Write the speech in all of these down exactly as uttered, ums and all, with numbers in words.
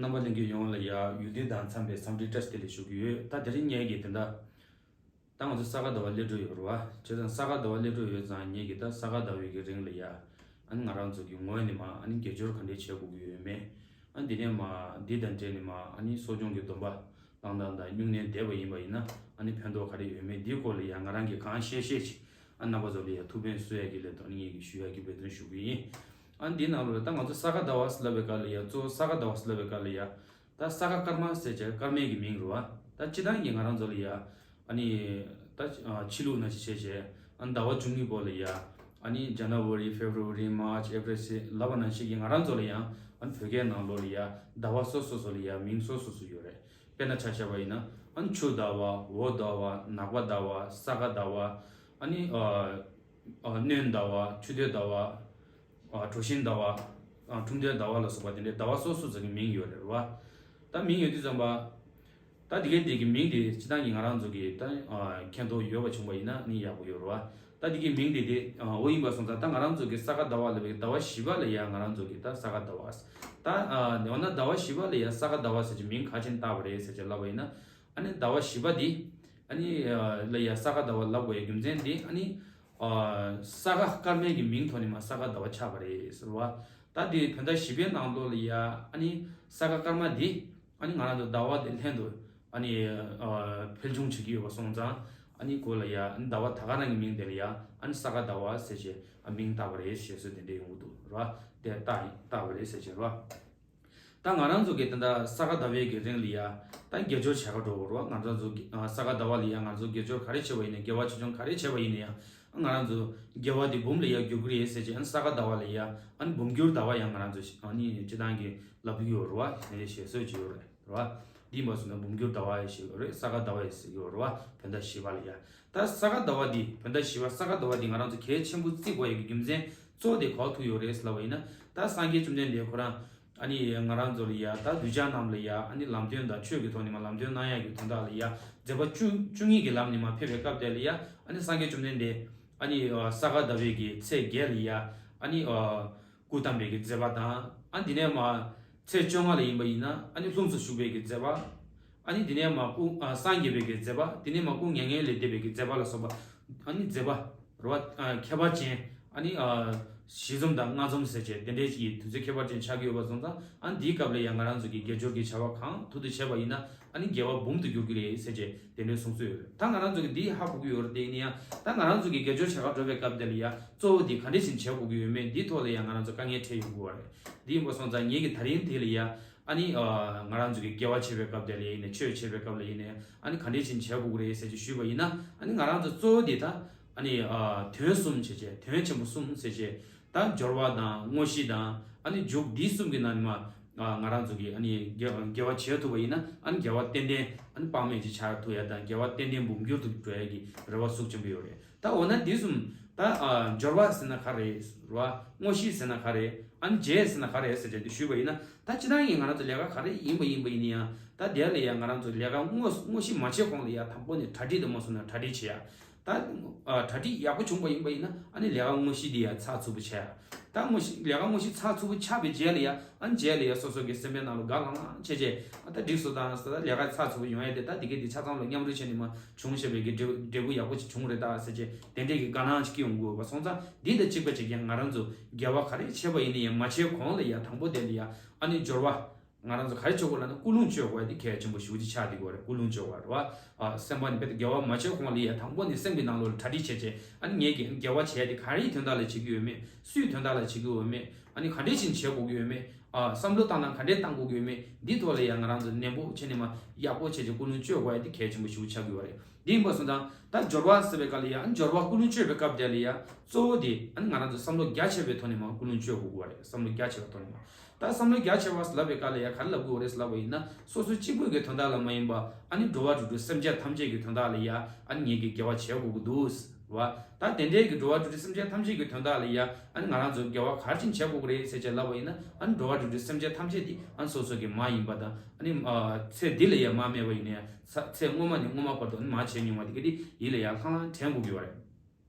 རྣམ་པ་ལྷན་རྒྱས་ཡོངས་ལ་ཡ་ཡུལ་དུས་དང་འཚམས་པའི་འཚམས་འདྲི་བཀྲ་ཤིས་བདེ་ལེགས་ཞུ་གི་ཡོད། ད་དེ་རིང་ངེད་ཀྱིས་དེ་འདྲ། ད་ང་ཚོ་ས་ག་ཟླ་བ་སླེབས་འགྲོ་ཡོད་རེད་བ། བྱས་ཙང་ས་ག་ཟླ་བ་སླེབས་འགྲོ་ཡོད་ཙང་ངེད་ཀྱིས་ད་ས་ག་ཟླ་བའི་གི་རིང་ལ་ཡ། ཨ་ནི་ང་རང་ཚོ་གི་ངོས་ནས་མ་ཨ་ནི་དགེ་སྦྱོར་ག་འདྲས་བྱེད་དགོས་ཀྱི་ཡོད་མེད། ཨ་ནི་དེ་ནས་མ་འདི་དང་འབྲེལ་ནས་མ་ཨ་ནི་གསོ་སྦྱོང་གི་སྡོམ་པ་བླངས་སྟངས་དང་སྨྱུང་གནས་བསྡད་པ་ཡིན་པ་ཡིན་ན་ཨ་ནི་ཕན་ཐོགས་ག་རེ་ཡོད་མེད་འདིའི་སྐོར་ལ་ཡ་ང་རང་གིས་གང་ཤེས་ཤེས་ཅིག་ཨ་རྣམ་པ་ཚོ་ལ་ཡ་ཐུགས་ཕན་གསོ་ཡ་གི་ལས་དོན་ངེད་ཀྱིས་ཞུ་ཡ་གི་འབད་བརྩོན་ཞུ་གི་ཡིན། ཨ་འདི་ནང་ལོགས་ལ་ད་ང་ཚོ་ས་ག་ཟླ་བ་ཟེར་ལབ་པའི་སྐབས་ལ་ཡ་གཙོ་བོ་ས་ག་ཟླ་བ་ཟེར་ལབ་པའི་སྐབས་ལ་ཡ། ད་ས་ག་སྐར་མ་ཟེར་བྱས་སྐར་མའི་གི་མིང་རེད་བ། ད་སྤྱིར་བཏང་གི་ང་རང་ཚོ་ལ་ཡ། ཨ་ནི། ད་ཕྱི་ལུགས་ནང་བཞིན་བྱས་བྱས་ཨ་ཟླ་བ་བཅུ་གཉིས་པོ་ལ་ཡ། ཨ་ནི་January, February, March, April ཟེར་ལབ་པ་ནང་བཞིན་གྱི་ང་རང་ཚོ་ལ་ཡང་ཨ་ནི་བོད་སྐད་ནང་ལོགས་ལ་ཡ་ཟླ་བ་སོ་སོ་སོ་ལ་ཡ་མིང་སོ་སོ་སོ་ཡོད་རེད། དཔེར་ན་ཆ་བཞག་པ་ཡིན་ན་ཨ་ནི་ཆུ་ཟླ་བ། འོ་ཟླ་བ། ནག་པ་ཟླ་བ། ས་ག་ཟླ་བ། ཨ་ནི། ཨ། ཨ། སྣྲོན་ཟླ་བ། ཆུ་སྟོད་ཟླ་བ། ཨ། གྲོ་བཞིན་ཟླ་བ། ཨ། ཁྲུམས་སྟོན་ཟླ་བ་ལ་སོགས་པ་དེ་འདྲའི་ཟླ་བ་སོ་སོ་ཟེར་གྱི་མིང་ཡོད་རེད་བ། ད་མིང་ཡོད་དུས་ཙམ་པ། ད་དེ་གའི་དེ་གི་མིང་དེ་སྤྱིར་བཏང་གི་ང་རང་ཚོ་གི་ད་ཨ་མཁྱེན་རྟོགས་ཡོད་པ་བྱུང་བ་ཡིན་ན་ནི་ཡག་པོ་ཡོད་རེད་བ། ད་དེ་གི་མིང་དེ་དེ་ཨ་འོ་ཡིན་པ་སོང་ཙང་ད་ང་རང་ཚོ་གི་ས་ག་ཟླ་བ་ལབ་པའི་ཟླ་བ་བཞི་པ་ལ་ཡ་ང་རང་ཚོ་གི་ད་ས་ག་ཟླ་བ། ད་ཨ་འོ་ན་ཟླ་བ་བཞི་པ་ལ་ཡ་ས་ག་ཟླ་བ་ཟེར་གྱི་མིང་ག་ཅིག་བཏགས་པ་རེད་ཟེར་གྱི་ལབ་པ་ཡིན་ན། ཨ་ནི་ཟླ་བ་བཞི་པ་འདི། ཨ་ནི་ཨ་ལ་ཡ་ས་ག་ཟླ་བ་ལབ་དགོས་ཡ་རྒྱུ་མཚན་འདི་ཨ་ནི། ཨ་ས་ག་སྐར་མའི་གི་མིང་ཐོག་ནས་མ་ས་ག་ཟླ་བ་ཆགས་པ་རེད་ཟེར་བ། ད་འདི་བོད་ཟླ་བཞི་པའི་ནང་ལོགས་ལ་ཡ་ཨ་ནི་ས་ག་སྐར་མ་འདི་ཨ་ནི་ང་རང་ཚོ་ཟླ་བ་དེ་ལྷན་དུ་ཨ་ནི་ཨ་འཕེལ་འབྱུང་བྱེད་ཀྱི་ཡོད་པ་སོང་ཙང་ཨ་ནི་གོ་ལ་ཡ་ཨ་ནི་ཟླ་བ་ད་ག་རང་གི་མིང་དེ་ལ་ཡ་ཨ་ནི་ས་ག་ཟླ་བ་ཟེར་བྱས་ཨ་མིང་བཏགས་པ་རེད་ཞེས་སོགས་དེ་འདྲས་ཡོང་གི་འདུག་ར། དེ་བཏགས་བཏགས་པ་རེད་ཟེར་བྱས་ར། ད་ང་རང་ཚོ་གི་ད་ལྟ་ས་ག་ཟླ་བའི་གི་རིང་ལ་ཡ། ད་དགེ་སྦྱོར་བྱེད་ག་འགྲོ་དགོས་རེད་བ། ང་རང་ཚོ་གི་ཨ་ས་ག་ཟླ་བ་ལ་ཡ་ང་ཚོ་དགེ་སྦྱོར་ག་རེ་བྱས་པ་ཡིན་ན་དགེ་བ་ཆེ་ཆུང་ག་རེ་བྱས་པ་ཡིན་ན་ཡང་། ང་རང་ཚོ་དགེ་བ་འདི་འབུམ་ལ་ཡ་འགྱུར་གི་རེད་ཟེར་གྱི་ཨ་ནི་ས་ག་ཟླ་བ་ལ་ཡ་ཨ་ནི་འབུམ་འགྱུར་ཟླ་བ་ཡང་ང་རང་ཚོ་ཨ་ནི་སྤྱི་བཏང་གི་ལབ་ཀྱི་ཡོད་རེད་བ། དེ་འདྲ་ཞེས་སྲོལ་ཅིག་ཡོད་རེད་རེད་བ། འདི་མ་སོང་ན་འབུམ་འགྱུར་ཟླ་བ་ཡ་ཞེས་ཡོད་རེད། ས་ག་ཟླ་བ་ཡ་ཟེར་གྱི་ཡོད་རེད་བ། བོད་ཟླ་བཞི་པ་ལ་ཡ། ད་ས་ག་ཟླ་བ་འདི་བོད་ཟླ་བཞི་པ་ས་ག་ཟླ་བ་འདི་ང་རང་ཚོ་གལ་ཆེན་པོ་བརྩི་དགོས་ཡ་གི་རྒྱུ་མཚན་གཙོ་བོ་དེ་ག་པར་ཐུག་ཡོད་རེད་ལབ་པ་ཡིན་ན། ད་སངས་རྒྱས་བཅོམ་ལྡན་འདས་ཁོ་རང་ཨ་ནི་ང་རང་ཚོ་ལ་ཡ་ད་གདུལ་བྱ་རྣམས་ལ་ཡ་ཨ་ནི་ལམ་སྟོན་དང་ཆོས་ཀྱི་ཐོག་ནས་མ་ལམ་སྟོན་གནང་ཡ་གི་དོན་དག་ལ་ཡ་མཛད་པ་བཅུ་བཅུ་གཉིས་ཀྱི་ལམ་ནས་མ་ཕེབས་པའི་སྐབས་དེ་ལ་ཡ་ཨ་ནི་སངས་རྒྱས་བཅོམ་ལྡན་འདས་ཨ་ནི་ས་ག་ཟླ་བའི་གི་ཚེས་བརྒྱད་ལ་ཡ་ཨ་ནི་སྐུ་བལྟམས་པའི་གི་མཛད་པ་དང་། ཨ་འདི་ནས་མ་ཚེས་བཅོ་ལྔ་ལ་ཡིན་པ་ཡིན་ན་ཨ་ནི་ལྷུམས་སུ་ཞུགས་པའི་གི་མཛད་པ། ཨ་ནི་འདི་ནས་མ་སྐུ་ཨ་སངས་རྒྱས་པའི་གི་མཛད་པ། འདི་ནས་མ་སྐུ་མྱ་ངན་ལས་འདས་པའི་གི་མཛད་པ་ལ་སོགས་པ། ཨ་ནི་མཛད་པ་རེད་བ། ཨ་ཁྱད་པར་ཅན། ཨ་ནི་ཨ་བཞི་འཛོམས་དང་ལྔ་འཛོམས་ཟེར་བྱས་དེ་འདྲའི་ཅིག་གི་དུས་ཚོད་ཁྱད་པར་ཅན་ཆགས་ཀྱི་ཡོད་པ་སོང་ཙང་། ཨ་ནི་འདིའི་སྐབས་ལ་ཡང་ང་རང་ཚོ་གི་དགེ་སྦྱོར་གྱི་བྱ་བ་གང་ཐུབ་ཐུབ་བྱས་པ་ཡིན་ན་ཨ་ནི་དགེ་བ་འབུམ་དུ་འགྱུར་གྱི་རེད་ཟེར་བྱས་དེ་འདྲའི་གསུང་སྲོལ་ཡོད་རེད། ད་ང་རང་ཚོ་གི་འདི་ཧ་གོ་གི་ཡོད་རེད། དེ་ཡིན་ན་ཡང་ད་ང་རང་ཚོ་གི་དགེ་སྦྱོར་བྱེད་གར་འགྲོ་བའི་སྐབས་དེ་ལ་ཡང་གཙོ་བོ་འདི་ག་འདྲས་ཤིག་བྱེད་དགོས་ཀྱི་ཡོད་མེད་འདིའི་ཐོག་ལ་ཡང་ང་རང་ཚོ་དཀའ་ངལ་འཕྲད་ཡོང་གི་ཡོད་རེད། འདི་ཡིན་པ་སོང་ཙང་ངེད་ཀྱིས་ད་རིང་འདི་ལ་ཡ། ཨ་ནི་ཨ་ང་རང་ཚོ་གི་དགེ་བ་བྱེད་པའི་སྐབས་དེ་ལ་ཡིན་ནའི་ཆོས་བྱེད་པའི་སྐབས་ལ་ཡིན་ནའི་ཨ་ནི་ག་འདྲས་ཅིག་བྱེད་དགོས་ཀྱི་རེད་ཟེར་གྱི་ཞུས་པ་ཡིན་ན། ཨ་ནི་ང་རང་ཚོ་གཙོ་བོ་འདི་ད་ཨ་ནི་ཨ་དོན་གསུམ་བྱས་བྱས། དོན་ཆེན་པོ་གསུམ་ཟེར་བྱས། ད་སྦྱོར་བ་དང་དངོས་གཞི་དང་ཨ་ནི་མཇུག་འདི་གསུམ་གྱི་ནང་ནས་མ་ཨ་ང་རང་ཚོ་གི་ཨ་ནི་དགེ་དགེ་བ་བྱེད་ཐུབ་པ་ཡིན་ན་ཨ་ནི་དགེ་བ་ཏན་ཏན་ཨ་ནི་དཔག་མེད་ཅིག་ཆགས་ཐུབ་ཡ་དང་། དགེ་བ་ཏན་ཏན་འབུམ་འགྱུར་དུ་འགྲོ་ཡ་གི་རེ་བ་ཤུགས་ཆེན་པོ་ཡོད་རེད། ད་འོ་ན་འདི་གསུམ་ད་ཨ་སྦྱོར་བ་ཟེར་ན་ག་རེ་རེད་བ། དངོས་གཞི་ཟེར་ན་ག་རེ། ཨ་ནི་རྗེས་ཟེར་ན་ག་རེ་ཟེར་བྱས་འདི་ཞུས་པ་ཡིན་ན། ད་སྤྱིར་བཏང་གི་ང་རང་ཚོ་ལས་ཀ་ག་རེ་ཡིན་པ་ཡིན་པ་ཡིན་ན་ཡང་། ད་དེ་ལ་ཡང་ང་རང་ཚོ་ལས་ཀ་དངོས་དངོས་གཞི་མ་བྱས་གོང་ལ་ཡང་དང་པོ་ནས་གྲ་སྒྲིག་དང་མ་སོང་ན་གྲ་སྒྲིག་བྱེད་ཡ། ད་ཨ་གྲ་སྒྲིག་ཡག་པོ་བྱུང་པ་ཡིན་པ་ཡིན་ན་ཨ་ནི་ལས་ཀ་དངོས་གཞི་འདི་ཡང་ཚགས་ཚུད་པོ་བྱེད་ཡ། ད་དངོས་གཞི་ལས་ཀ་དངོས་གཞི་ཚགས་ཚུད་པོ་ཆགས་པའི་རྗེས་ལ་ཡང་། ཨ་ནི་རྗེས་ལ་ཡང་སོ་སོ་གི་སེམས་པའི་ནང་ལ་དགའ་ལྷང་ལྷང་བྱས་བྱས། ཨ་ད་འགྲིག་སོང་ད་ཟེར། ད་ལས་ཀ་ཚགས་ཚུད་པོ་ཡོང་ཡ་དེ་ད་འདི་གའི་འདི་ཆ་ཚང་ལ་མཉམ་རུབ་བྱས་ནས་མ་བྱུང་བཞག་པའི་གི་འབྲས་འབྲས་བུ་ཡག་པོ་ཞིག་བྱུང་རེད་ད་ཟེར་བྱས་དེ་འདྲས་ཀྱི་དགའ་སྣང་ཞིག་སྐྱེ་ཡོང་གི་ཡོད་པ་སོང་ཙང་། འདི་དང་གཅིག་པ་གཅིག་རྐྱང་ང་རང་ཚོ་དགེ་བ་ག་རེ་བྱས་པ་ཡིན་ན་ཡང་མ་བྱས་གོང་ལ་ཡང་དང་པོ་དེ་ལ་ཡང་ཨ་ནི་སྦྱོར་བ། ང་རང་ཚོ་ག་རེ་བྱེད་དགོས་ལབ་ན་ཀུན་སློང་བཅོས་དགོས་ཡ་དེ་གལ་ཆེན་པོ་ཞེ་པོ་ཅིག་ཆགས་བསྡད་ཀྱི་ཡོད་རེད། ཀུན་སློང་བཅོས་དགོས་རེད་བ། ཨ་སེམས་པ་ནི་རྦད་དེ་དགེ་བ་མ་བྱས་གོང་ལ་ཡ་དང་པོ་ནས་སེམས་ཀྱི་ནང་ལོགས་ལ་གྲ་སྒྲིག་བྱས་བྱས། ཨ་ནི་ངེད་ཀྱིས་དགེ་བ་བྱས་ཏེ་ག་རེའི་དོན་དག་ལ་བྱེད་ཀྱི་ཡོད་མེད། སུའི་དོན་དག་ལ་བྱེད་ཀྱི་ཡོད་མེད། ཨ་ནི་ག་འདྲས་ཤིག་བྱེད་དགོས་ཀྱི་ཡོད་མེད། ཨ་བསམ་བློ་བཏང་སྟངས་ག་འདྲས་བཏང་དགོས་ཀྱི་ཡོད་མེད། འདིའི་ཐོག་ལ་ཡང་ང་རང་ཚོ་ནན་པོ་བྱས་ནས་མ་ཡག་པོ་བྱས་བྱས་ཀུན་སློང་བཅོས་དགོས་ཡ་དེ་གལ་ཆེན་པོ་ཞེ་པོ་ཆགས་ཀྱི་ཡོད་རེད། འདི་ཡིན་པ་སོང་ཙང་ད་སྦྱོར་བ་ཟེར་བའི་སྐབས་ལ་ཡང་། ཨ་ནི་སྦྱོར་བ་ཀུན་སློང་བཅོས་པའི་སྐབས་དེ་ལ་ཡང་གཙོ་བོ་དེ་ཨ་ནི་ང་རང་ཚོ་བསམ་བློ་རྒྱ་ཆེ་བའི་ཐོག་ནས་མ་ཀུན་སློང་བཅོས་དགོས་ཀྱི་ཡོད་རེད། བསམ་བློ་རྒྱ་ཆེ་བའི་ཐོག་ནས་མ། ད་བསམ་བློ་རྒྱ་ཆེ་བ་ལབ་པའི་སྐབས་ལ་ཡང་ག་རེ་ལབ་དགོས་རེད་ལབ་པ་ཡིན་ན། སོ་སོ་གཅིག་པུ་གི་དོན་དག་ལ་མ་ཡིན་པ། ཨ་ནི་འགྲོ་བ་རིགས་དྲུག་སེམས་ཅན་ཐམས་ཅད་ཀྱི་དོན་དག་ལ་ཡ་ཨ་ནི་ངེད་ཀྱིས་དགེ་བ་བྱེད་དགོས་ཀྱི་འདུག་བ། ད་དེ་འདྲའི་གི་འགྲོ་བ་རིགས་དྲུག་སེམས་ཅན་ཐམས་ཅད་ཀྱི་དོན་དག་ལ་ཡ་ཨ་ནི་ང་རང་ཚོ་དགེ་བ་ག་རེ་བྱེད་དགོས་ཀྱི་རེད་ཟེར་བྱས་ལབ་པ་ཡིན་ན། ཨ་ནི་འགྲོ་བ་རིགས་དྲུག་སེམས་ཅན་ཐམས་ཅད་དེ་ཨ་ནི་སོ་སོ་གི་མ་ཡིན་པ་དང་། ཨ་ནི་ཨ་ཚེ་འདི་ལ་ཡ་མ་སྨྲས་པ་ཡིན་ན་ཡང་ཚ་ཚེ་སྔོན་མ་ནས་སྔོན་མ་བར་དུ་ཨ་ནི་མ་བྱས་མྱོང་བ་དེ་ག་དེ་ཡིད་ལ་ཡ་ལྷང་ལྷང་དྲན་དགོས་ཀྱི་ཡོད་རེད།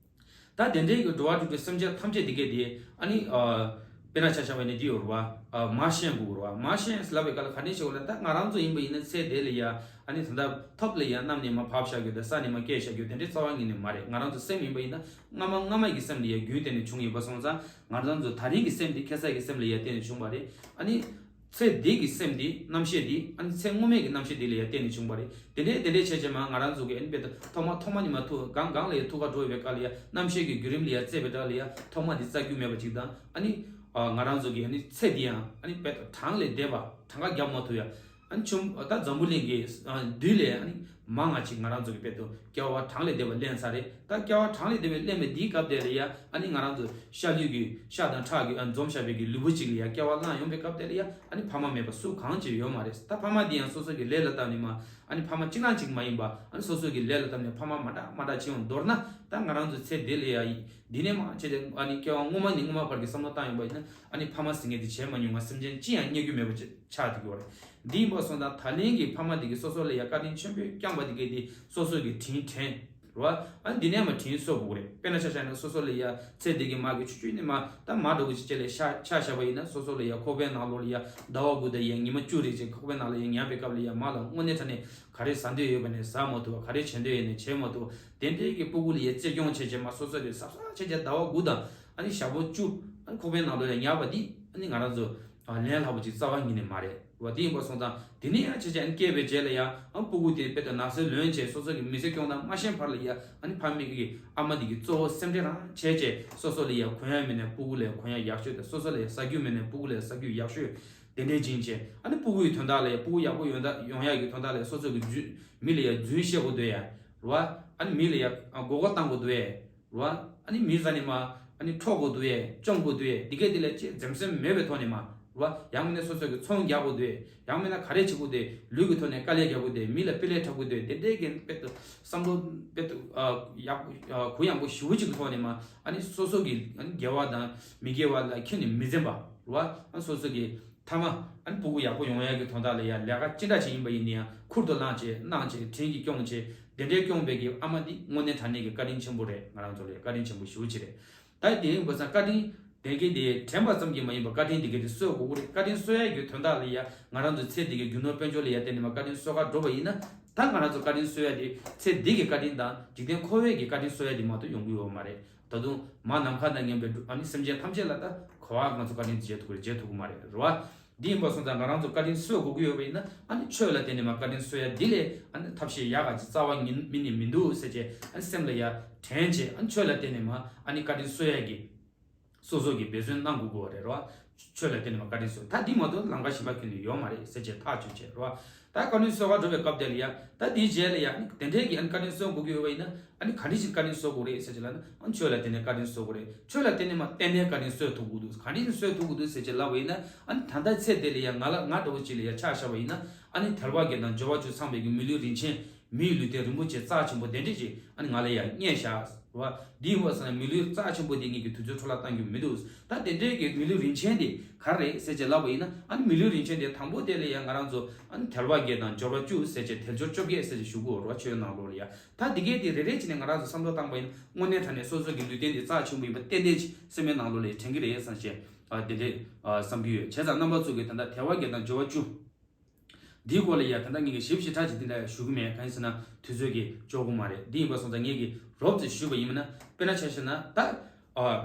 ད་དེ་འདྲའི་གི་འགྲོ་བ་རིགས་དྲུག་སེམས་ཅན་ཐམས་ཅད་དེ་གས་དེ་ཨ་ནི་ཨ་ དཔེར་ན་ཆ་བཞག་པ་ཡིན་ན་འདི་ཡོད་རེད་བ། ཨ། མར་ཤན་དགོས་རེད་བ། མར་ཤན་ལབ་པའི་སྐབས་ལ་ག་འདྲ་ཞིག་ཡོད་ལབ་ན། ད་ང་རང་ཚོ་ཡིན་པ་ཡིན་ན་ཚེ་འདི་ལ་ཡ། ཨ་ནི་ད་ལྟ་ཐོབ་ལ་ཡ་གནམ་ནས་མར་བབས་བཞག་རྒྱུ་དང་ས་ནས་མར་སྐྱེས་བཞག་རྒྱུ་དེ་འདྲའི་རྩ་བ་ཉིད་ནས་མ་རེད། ང་རང་ཚོ་སེམས་ཡིན་པ་ཡིན་ན་སྔ་མ་སྔ་མ་གི་སེམས་ལ་ཡ་རྒྱུན་གཏན་ནས་བྱུང་ཡོད་པ་སོང་ཙང་། ང་རང་ཚོ་ད་རིང་གི་སེམས་འདི་ཁ་སང་གི་སེམས་ལ་ཡ་བརྟེན་ནས་བྱུང་བ་རེད། ཨ་ནི། ཚེ་འདི་གི་སེམས་འདི། རྣམ་ཤེས་འདི། ཨ་ནི་ཚེ་སྔོན་མའི་གི་རྣམ་ཤེས་འདི་ལ་ཡ་བརྟེན་ནས་བྱུང་བ་རེད། དེ་འདྲའི་དེ་འདྲའི་བྱས་བྱས་མ་ང་རང་ཚོ་གི་ཨ་ནི་དཔེ་ཐོག་མ་ཐོག་མ་ནས་མ་ཐུག་གང་གང་ལ་ཡ་ཐུག་ག་འགྲོ་བའི་སྐབས་ལ་ཡ་རྣམ་ཤེས་ཀྱི་བརྒྱུད་རིམ་ལ་ཡ་བརྩིས་པའི་སྐབས་ལ་ཡ་ཐོག་མ་འདི་རྩ་རྒྱུ་མེད་པ་ཅིག་དང་། ཨ་ནི། ཨ། ང་རང་ཚོ་གི་ཨ་ནི་ཚེ་འདི་ཡང་ཨ་ནི་དཔེ་ཐོག་གྲངས་ལས་འདས་པ། གྲངས་ཀ་རྒྱབ་མ་ཐུབ་ཡ། ཨ་ནི་ཆུང་། ད་འཛམ་བུ་གླིང་གི། ཨ། རྡུལ་ལས་ཨ་ནི་མང་ང་ཅིག་ང་རང་ཚོ་གི་དཔེ་ཐོག་སྐྱེ་བ་གྲངས་ལས་འདས་པ་ལེན་ཚར་རེད། ད་སྐྱེ་བ་གྲངས་ལས་འདས་པ་ལེན་པའི་འདིའི་སྐབས་དེ་ལ་ཡ་ཨ་ནི་ང་རང་ཚོ་ཤ་ལུས་ཀྱི་ཤ་དང་ཁྲག་གི། ཨ། འཛོམས་བཞག་པའི་གི་ལུས་པོ་གཅིག་ལ་ཡ་སྐྱེ་བ་བླངས་ཡོང་པའི་སྐབས་དེ་ལ་ཡ་ཨ་ནི་ཕ་མ་མེད་པ་སུ་གང་ཅིག་ཡོད་མ་རེད། ད་ཕ་མ་འདི་ཡང་སོ་སོ་གི་ལས་ལ་བརྟེན་ནས་མ། ཨ་ནི་ཕ་མ་གཅིག་རང་གཅིག་མ་ཡིན་པ། ཨ་ནི་སོ་སོ་གི་ལས་ལ་བརྟེན་ནས་ཕ་མ་མ་འདྲ་མ་འདྲ་ཅིག་ཡོང་། མདོར་ན་ད་ང་རང་ཚོ་ཚེ་འདི་ལ་ཡ་འདི་ནས་མ་བྱས་ཏེ་ཨ་ནི་སྐྱེ་བ་སྔོན་མ་ནས་སྔོན་མ་བར་གྱི་བསམ་བློ་བཏང་ཡོང་པ་ཡིན་ན། ཨ་ནི་ཕ་མ་ཟེར་མཁན་དེ་བྱས་མ་མྱོང་བ་སེམས་ཅན་ཅི་ཡང་རྙེད་རྒྱུ་མེད་པ་ཅིག་ཆགས་བསྡད་ཀྱི་ཡོད་རེད། འདི་ཡིན་པ་སོང་ཙང་ད་ལན་གྱི་ཕ་མ་དེ་གིས་སོ་སོ་ལ་ཡ་བཀའ་དྲིན་ཆེན་པོས་བསྐྱངས་པ་དེ་གས་དེ་སོ་སོ་གི་དྲིན་དྲན་རེད་བ། ཨ་ནི་འདི་ནས་མ་དྲིན་གཟོ་དགོས་རེད། དཔེར་ན་ཆ་བཞག་ན་སོ་སོ་ལ་ཡ་ཚེ་འདི་གི་མ་གི་ཆུ་ཆུ་ནས་མ་ད་མ་འགྲོ་གི་ཅིག་ཅེ་ལས་ཤ་ཆ་བཞག་པ་ཡིན་ན། སོ་སོ་ལ་ཡ་ཁོག་པའི་ནང་ལོགས་ལ་ཡ་ཟླ་བ་དགུ་དང་ཡ་ཉི་མ་བཅུ་རེ་ཅིག་ཁོག་པའི་ནང་ལ་ཡ་ཉལ་བའི་སྐབས་ལ་ཡ་མ་ལ་དངོས་གནས་དྲང་གནས་ག་རེ་ཟ་འདོད་ཡོད་པ་ནས་ཟ་མ་ཐུབ་པ། ག་རེ་བྱེད་འདོད་ཡོད་ནས་བྱེད་མ་ཐུབ་པ། དེ་འདྲའི་གི་སྤུ་གུ་ལ་ཡ་གཅེས་སྐྱོང་བྱས་བྱས་མ་སོ་སོ་ལ་ཟབ་ཟབ་བྱས་བྱས་ཟླ་བ་དགུ་དང་ཨ་ནི་ཞག་པོ་བཅུ་ཨ་ནི་ཁོག་པའི་ནང་ལོགས་ལ་ཉལ་བ་འདི་ཨ་ནི་ང་རང་ཚོ་ཨ་ལན་སླ་པོ་ཅིག་རྩ་བ་ཉིད་ནས་མ་རེད་བ། དེ་ཡིན་པ་སོང་ཙང་དེ་ནས་ཡང་བྱས་བྱས་ཨ་ནི་སྐྱེས་པའི་རྗེས་ལ་ཡང་ཨ་སྤུ་གུ་དེ་དཔེ་ལྟ་ན་ཚ་ལོན་བྱས་སོ་སོ་གི་མི་ཚེ་སྐྱོང་སྟངས་མ་ཤེས་བར་ལ་ཡ་ཨ་ནི་ཕ་མ་གི་ཨ་མ་དེ་གི་གཙོ་བོ་སེམས་ཁྲལ་རང་བྱས་བྱས་སོ་སོ་ལ་ཡ་གོན་ཡ་མེད་ནས་སྤུ་གུ་ལ་གོན་ཡ་ཡག་ཤོས་དང་། སོ་སོ་ལ་ཡ་ཟ་རྒྱུ་མེད་ནས་སྤུ་གུ་ལ་ཟ་རྒྱུ་ཡག་ཤོས་དེ་འདྲས་སྦྱིན་བྱས། ཨ་ནི་སྤུ་གུ་ཡི་དོན་དག་ལ་ཡ་སྤུ་གུ་ཡག་པོ་ཡོང་ད་ཡོང་ཡ་གི་དོན་དག་ལ་ཡ་སོ་སོ་གི་རྫུན། མི་ལ་ཡ་རྫུན་བཤད་དགོས་འདུག་ཡ་རེད་བ། ཨ་ནི་མི་ལ་ཡ་མགོ་སྐོར་བཏང་དགོས་འདུག་ཡ་རེད་བ། ཨ་ནི་མི་ཟ་ནི་མ་ཨ་ནི་འཕྲོག་དགོས་འདུག་ཡ། བཅོམ་དགོས་འདུག་ཡ། འདི་གས་འདི་ལ་ཅི་འཛེམ་ཟོན་མེད་པའི་ཐོག་ནས་མ་རེད་བ། ཡང་མིན་ན་སོ་སོ་གི་ཚོང་རྒྱག་དགོས་འདུག་ཡ། ཡང་མིན་ན་ག་རེ་བྱེད་དགོས་འདུག་ལུས་ཀྱི་ཐོག་ནས་དཀའ་ལས་རྒྱག་དགོས་འདུག་མི་ལ་དཔེ་ལས་འཁྲབ་དགོས་འདུག་དེ་འདྲས་ཀྱི་དཔེ་དུ་བསམ་བློ་དཔེ་དུ་ཨ་ཡག་ཨ་གུ་ཡངས་པོ་ཞེ་པོ་ཅིག་གི་ཐོག་ནས་མ། ཨ་ནི་སོ་སོ་གི་ཨ་ནི་དགེ་བ་དང་མི་དགེ་བ་ལ་ཁྱོན་ནས་མི་འཛེམ་པ་རེད་བ། ཨ་སོ་སོ་གི་མཐའ་མ་ཨ་ནི་སྤུ་གུ་ཡག་པོ་ཡོང་ཡག་གི་དོན་དག་ལ་ཡ་ལས་ཀ་ཅི་འདྲ་ཞིག་ཡིན་པ་ཡིན་ན་ཡང་ཁུར་དུ་བླངས་བྱས་གནང་བྱས་དྲིན་གྱིས་སྐྱོང་བྱས་དེ་འདྲའི་སྐྱོང་བའི་གི་ཨ་མ་འདི་དངོས་གནས་དྲང་གནས་ཀྱི་བཀའ་དྲིན་ཆེན་པོ་རེད། ང་རང་ཚོ་ལ་ཡ་བཀའ་དྲིན་ཆེན་པོ་ཞེ་པོ་ཅིག་རེད། ད་དེ་ཡིན་པ་སང་བཀའ་དྲིན་དེ་གའི་དེ་དྲན་པ་ཙམ་གྱིས་མ་ཡིན་པ་བཀའ་དྲིན་དེ་གའི་དེ་གསོ་དགོས་ཀྱི་རེད། བཀའ་དྲིན་གསོ་ཡག་གི་དོན་དག་ལ་ཡ་ང་རང་ཚོ་ཚེ་འདི་གའི་རྒྱུ་ནོར་དཔལ་འབྱོར་ལ་ཡ་བརྟེན་ནས་མ་བཀའ་དྲིན་གསོ་ག་འགྲོ་བ་ཡིན་ན། ད་ང་རང་ཚོ་བཀའ་དྲིན་གསོ་ཡག་དེ་ཚེ་འདི་གི་བཀའ་དྲིན་དང་འཇིག་རྟེན་འཁོར་བའི་གི་བཀའ་དྲིན་གསོ་ཡག་དེ་མ་གཏོགས་ཡོང་གི་ཡོད་མ་རེད། ད་དུང་མ་ནམ་མཁའ་དང་མཉམ་པའི་འགྲོ་ཨ་ནི་སེམས་ཅན་ཐམས་ཅད་ལ་ད་ག་བ་ང་ཚོ་བཀའ་དྲིན་འཇལ་ཐུབ་ཀྱི་རེད། འཇལ་ཐུབ་ཀྱི་མ་རེད། རེད་བ། འདི་ཡིན་པ་སོང་ཙང་ང་རང་ཚོ་བཀའ་དྲིན་གསོ་དགོས་ཀྱི་ཡོད་པ་ཡིན་ན་ཨ་ནི་ཆོས་ལ་བརྟེན་ནས་མ་བཀའ་དྲིན་གསོ་ཡག་འདི་ལས་ཨ་ནི་ཐབས་ཤེས་ཡག་ག་ཅིག་རྩ་བ་ཉིད་མི་ནི་མི་འདུག་ཟེར་བྱས་ཨ་ནི་སེམས་ལ་ཡ་དྲན་བྱས་ཨ་ནི་ཆོས་ལ་བརྟེན་ནས་མ་ཨ་ནི་བཀའ་དྲིན་གསོ་ཡག་གི་སོ་སོ་གིས་འབད་བརྩོན་གནང་དགོས་ཀྱི་ཡོད་རེད། རེད་བ། ཆོས་ལ་བརྟེན་ནས་མ་བཀའ་དྲིན་གསོ། ད་འདི་མ་གཏོགས་ལམ་ཁ་གཞན་པ་ཁྱོན་ནས་ཡོད་མ་རེད་ཟེར་བྱས་ཐག་གཅོད་བྱས་རེད་བ། ད་བཀའ་དྲིན་གསོ་ག་འགྲོ་བའི་སྐབས་དེ་ལ་ཡ་ད་འདིའི་རྗེས་ལ་ཡ་ཨ་ནི་དེ་འདྲས་ཀྱི་ཨ་ནི་བཀའ་དྲིན་གསོ་དགོས་ཀྱི་ཡོད་པ་ཡིན་ན་ཨ་ནི་ག་འདྲས་ཀྱི་བཀའ་དྲིན་གསོ་དགོས་རེད་ཟེར་བྱས་ལབ་ན། ཨ་ནི་ཆོས་ལ་བརྟེན་ནས་བཀའ་དྲིན་གསོ་དགོས་རེད། ཆོས་ལ་བརྟེན་ནས་མ་ཏན་ཏན་བཀའ་དྲིན་གསོ་ཐུབ་དགོས་འདུག་ག་འདྲས་ཀྱི་གསོ་ཐུབ་དགོས་འདུག་ཟེར་བྱས་ལབ་པ་ཡིན་ན། ཨ་ནི་ད་ལྟ་ཚེ་འདི་ལ་ཡ་ང་ལ་ང་འདྲ་བོ་ཅིག་ལ་ཡ་ཆ་བཞག་པ་ཡིན་ན་ཨ་ནི་དལ་བ་བརྒྱད་དང་འབྱོར་བ་བཅུ་ཚང་བའི་གི་མི་ལུས་རིན་ཆེན། མིའི་ལུས་རྟེན་རིན་པོ་ཆེ་རྩ་ཆེན་པོ་དེ་འདྲས་ཅིག་ཨ་ནི་ང་ལ་ཡ་རྙེད་བཞག་བ། འདི་ཡིན་པ་སོང་ན་མི་ལུས་རྩ་ཆེན་པོ་འདི་ངེད་ཀྱིས་དུས་ཚོད་འཕྲོ་བརླག་གཏང་རྒྱུ་མི་འདུག་ད་དེ་འདྲའི་གི་མི་ལུས་རིན་ཆེན་དེ་ག་རེ་རེད་ཟེར་བྱས་ལབ་པ་ཡིན་ན། ཨ་ནི་མི་ལུས་རིན་ཆེན་དེ་དང་པོ་དེ་ལ་ཡ་ང་རང་ཚོ་ཨ་ནི་དལ་བ་བརྒྱད་དང་འབྱོར་བ་བཅུ་ཟེར་བྱས་དལ་འབྱོར་བཅོ་བརྒྱད་ཟེར་བྱས་ཞུ་གི་ཡོད་རེད་བ། ཆོས་ནང་ལོགས་ལ་ཡ། ད་འདི་གས་དེ་རེ་རེ་བྱས་ནས་ང་རང་ཚོ་བསམ་བློ་བཏང་པ་ཡིན་ན་དངོས་གནས་དྲང་གནས་སོ་སོ་གི་ལུས་རྟེན་དེ་རྩ་ཆེན་པོ་ཡིན་པ་ཏན་ཏན་ཅིག་སེམས་པའི་ནང་ལོགས་ལ་ཡ་དྲན་གྱི་རེད་བསམ་བྱས། ཨ་དེ་འདྲས་ཨ་བསམ་གྱི་ཡོད། བྱས་ཙང་རྣམ་པ་ཚོ་གིས་ད་ལྟ་དལ་བ་བརྒྱད་དང་འབྱོར་བ་བཅུ། འདིའི་སྐོར་ལ་ཡ་ད་ལྟ་ངེད་ཀྱིས་ཞིབ་ཞིབ་ཕྲ་ཅིག་འདི་འདྲ་ཞུ་གི་མེད། གང་ཡིན་ཟེར་ན་དུས་ཚོད་ཀྱིས་ལྕོགས་གི་མ་རེད། འདི་ཡིན་པ་སོང་ཙང་ངེད་ཀྱིས་རོབ་ཙམ་ཞུས་པ་ཡིན་ན། དཔེར་ན་ཆ་བཞག་ན་ད། ཨ།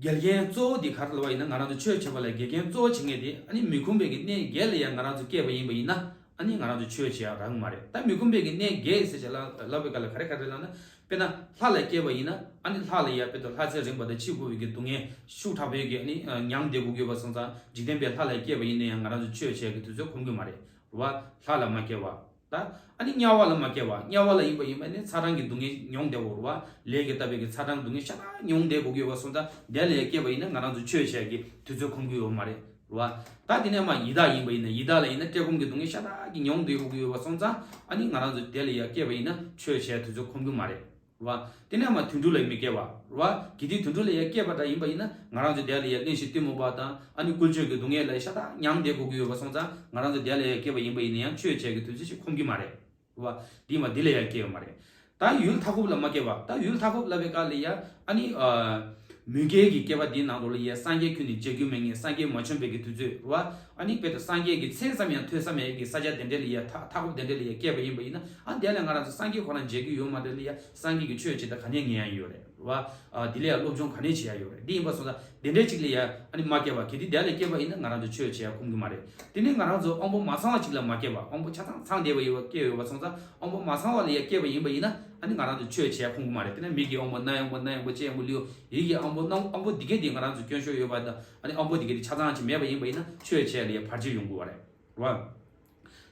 འགལ་རྐྱེན་གཙོ་བོ་འདི་ག་རེ་ལབ་པ་ཡིན་ན། ང་རང་ཚོ་ཆོས་བྱེད་པ་ལ་འགལ་རྐྱེན་གཙོ་བོ་བྱེད་མཁན་དེ་ཨ་ནི་མི་ཁོམ་པའི་གི་གནས་བརྒྱད་ལ་ཡ་ང་རང་ཚོ་སྐྱེས་པ་ཡིན་པ་ཡིན་ན་ཨ་ནི་ང་རང་ཚོ་ཆོས་བྱེད་ཡ་རག་གི་མ་རེད། ད་མི་ཁོམ་པའི་གི་གནས་བརྒྱད་ཟེར་བྱས་ལབ་ལབ་པའི་སྐབས་ལ་ག་རེ་ག་རེ་ལབ་ན། དཔེར་ན་ལྷ་ལ་སྐྱེས་པ་ཡིན་ན་ཨ་ནི་ལྷ་ལ་ཡ་དཔེ་དང་ལྷ་ཚེ་རིང་བ་དང་འཆི་དགོས་པའི་གི་སྡུག་བསྔལ་ཤུགས་དྲག་པོའི་གི་ཨ་ནི་མྱང་བསྡད་དགོས་ཀྱི་ཡོད་པ་སོང་ཙང་། འཇིག་རྟེན་པའི་ལྷ་ལ་སྐྱེས་པ་ཡིན་ན་ཡང་ང་རང་ཚོ་ཆོས་བྱེད་ཀྱི་དུས་ཚོད་ཁོམ་གྱི་མ་རེད་བ། ལྷ་ལ་མ་སྐྱེས་པ། ད་ཨ་ནི་དམྱལ་བ་ལ་མ་སྐྱེས་པ། དམྱལ་བ་ལ་ཡིན་པ་ཡིན་པ་ནི་ཚ་གྲང་གི་སྡུག་བསྔལ་མྱོང་བསྡད་དགོས་རེད་བ། ལས་ཀྱི་བཏབ་པའི་གི་ཚ་གྲང་སྡུག་བསྔལ་ཤ་སྟག་མྱོང་བསྡད་དགོས་ཀྱི་ཡོད་པ་སོང་ཙང་། དེ་ལ་ཡ་སྐྱེས་པ་ཡིན་ན་ང་རང་ཚོ་ཆོས་བྱེད་ཀྱི་དུས་ཚོད་ཁོམ་གྱི་ཡོད་མ་རེད་བ། ད་དེ་ནས་མ་ཡི་དྭགས་ཡིན་པ་ཡིན་ན་ཡི་དྭགས་ལ་ཡིན་ན་བཀྲེས་སྐོམ་གྱི་སྡུག་བསྔལ་ཤ་སྟག་གི་མྱོང་བསྡད་དགོས་ཀྱི་ཡོད་པ་སོང་ཙང་། ཨ་ནི་ང་རང་ཚོ་དེ་ལ་ཡ་སྐྱེས་པ་ཡིན་ན་ཆོས་བྱེད་དུས་ཚོད་ཁོམ་གྱི་མ་རེད། བ། དེ་ནས་མ་དུད་འགྲོ་ལ་མི་སྐྱེ་བ། བ། དགེ་སྡིག་དུད་འགྲོ་ལ་ཡང་སྐྱེས་པ་འདྲ་ཡིན་པ་ཡིན་ན་ང་རང་ཚོ་དེ་ལ་ཡང་གླེན་ཞིང་གཏི་མུག་པ་དང་ཨ་ནི་ཀུན་སྤྱོད་ཀྱི་སྡུག་བསྔལ་ལ་ཤ་སྟག་མྱང་བསྡད་དགོས་ཀྱི་ཡོད་པ་སོང་ཙང་། ང་རང་ཚོ་དེ་ལ་ཡང་སྐྱེས་པ་ཡིན་པ་ཡིན་ན་ཡང་ཆོས་བྱེད་ཀྱི་དུས་ཚོད་ཅིག་ཁོམ་གྱི་མ་རེད། བ། འདི་མ་འདི་ལ་ཡང་སྐྱེ་བ་མ་རེད། ད་ཡུལ་མཐའ་འཁོབ་ལ་མ་སྐྱེ་བ། ད་ཡུལ་མཐའ་འཁོབ་ལབ་པའི་སྐབས་ལ་ཡང་ཨ་ནི་ཨ། མུ་གེ་གི་བསྐལ་པ་འདིའི་ནང་དུ་ལ་ཡ་སངས་རྒྱས་ཁྱོན་ནས་མཇལ་རྒྱུ་མེད་མཁན། སངས་རྒྱས་མ་བྱོན་པའི་གི་དུས་ཚོད་རེད་བ། ཨ་ནི་དཔེར་ན་སངས་རྒྱས་ཀྱི་མཚན་ཙམ་ཡང་ཐོས་ས་མེད་ཀྱི་ས་ཆ་དེ་འདྲ་ལ་ཡ་མཐའ་མཐའ་འཁོབ་དེ་འདྲ་ལ་ཡ་སྐྱེས་པ་ཡིན་པ་ཡིན་ན། ཨ་དེ་ལ་ང་རང་ཚོ་སངས་རྒྱས་ཁོ་རང་མཇལ་རྒྱུ་ཡོད་མ་རེད་ལ་ཡ། སངས་རྒྱས་ཀྱི་ཆོས་བྱེད་ད་ག་ནས་ཉན་ཡ་ཡོད་རེད་བ། ཨ་དེ་ལ་ཡ་སློབ་སྦྱོང་ག་ནས་བྱེད་ཡ་ཡོད་རེད། འདི་ཡིན་པ་སོང་ཙང་དེ་འདྲ་ཅིག་ལ་ཡ་ཨ་ནི་མ་སྐྱེས་པ། གལ་ཏེ་དེ་ལ་སྐྱེས་པ་ཡིན་ན་ང་རང་ཚོ་ཆོས་བྱེད་ཡ་ཁོམ་གི་མ་རེད། དེ་ནས་ང་རང་ཚོ་དབང་པོ་མ་ཚང་བ་ཅིག་ལ་མ་སྐྱེས་པ། དབང་པོ་ཆ་ཚང་ཚང་བསྡད་པ་ཡོད་པ་སྐྱེས་ཡོད་པ་སོང་ཙང་། དབང་པོ་མ་ཚང་བ་ལ་ཡ་སྐྱེས་པ་ཡིན་པ་ཡིན་ན་ཨ་ནི་ང་རང་ཚོ་ཆོས་བྱེད་ཡ་ཁོམ་གི་མ་རེད། དེ་ནས་མིག་གི་དབང་པོ་རྣ་ཡི་དབང་པོ་སྣ་ཡི་དབང་པོ་ལྕེ་ཡི་དབང་པོ་ལུས། ཡིད་ཀྱི་དབང་པོ་རྣམ་དབང་པོ་འདི་གས་དེ་ང་རང་ཚོ་སྐྱོན་ཤོར་ཡོད་པ་དང་། ཨ་ནི་དབང་པོ་འདི་གས་དེ་ཆ་ཚང་ཅིག་མེད་པ་ཡིན་པ་ཡིན་ན་ཆོས་བྱེད་ཡ་ལ་ཡ་བར་ཆད་ཡོང་གི་བ་རེད། རེད་བ།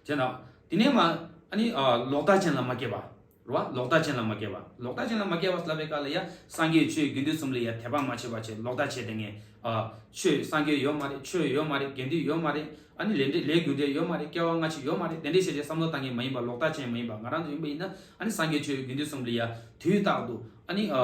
བྱས་ན། དེ་ནས་མ། ཨ་ནི་ཨ་ལོག་ལྟ་ཅན་ལ་མ་སྐྱེས་པ། རེད་བ། ལོག་ལྟ་ཅན་ལ་མ་སྐྱེས་པ། ལོག་ལྟ་ཅན་ལ་མ་སྐྱེས་པ་ལབ་པའི་སྐབས་ལ་ཡ་སངས་རྒྱས་ཆོས་དགེ་འདུན་གསུམ་ལ་ཡ་དད་པ་མ་བྱས་པ་བྱས། ལོག་ལྟ་བྱས་བསྡད་མཁན། ཨ་ཆོས་སངས་རྒྱས་ཡོད་མ་རེད། ཆོས་ཡོད་མ་རེད། དགེ་འདུན་ཡོད་མ་རེད། ཨ་ནི་ལས་འབྲས་ལས་རྒྱུ་འབྲས་ཡོད་མ་རེད། སྐྱེ་བ་སྔ་ཕྱི་ཡོད་མ་རེད། དེ་འདྲས་བྱས་བྱས་བསམ་བློ་བཏང་མཁན་མ་ཡིན་པ། ལོག་ལྟ་ཅན་མ་ཡིན་པ་ང་རང་ཚོ་ཡིན་པ་ཡིན་ན། ཨ་ནི་སངས་རྒྱས་ཆོས་དགེ་འདུན་གསུམ་ལ་ཡ་དུས་རྟག་ཏུ་ཨ་ནི་ཨ་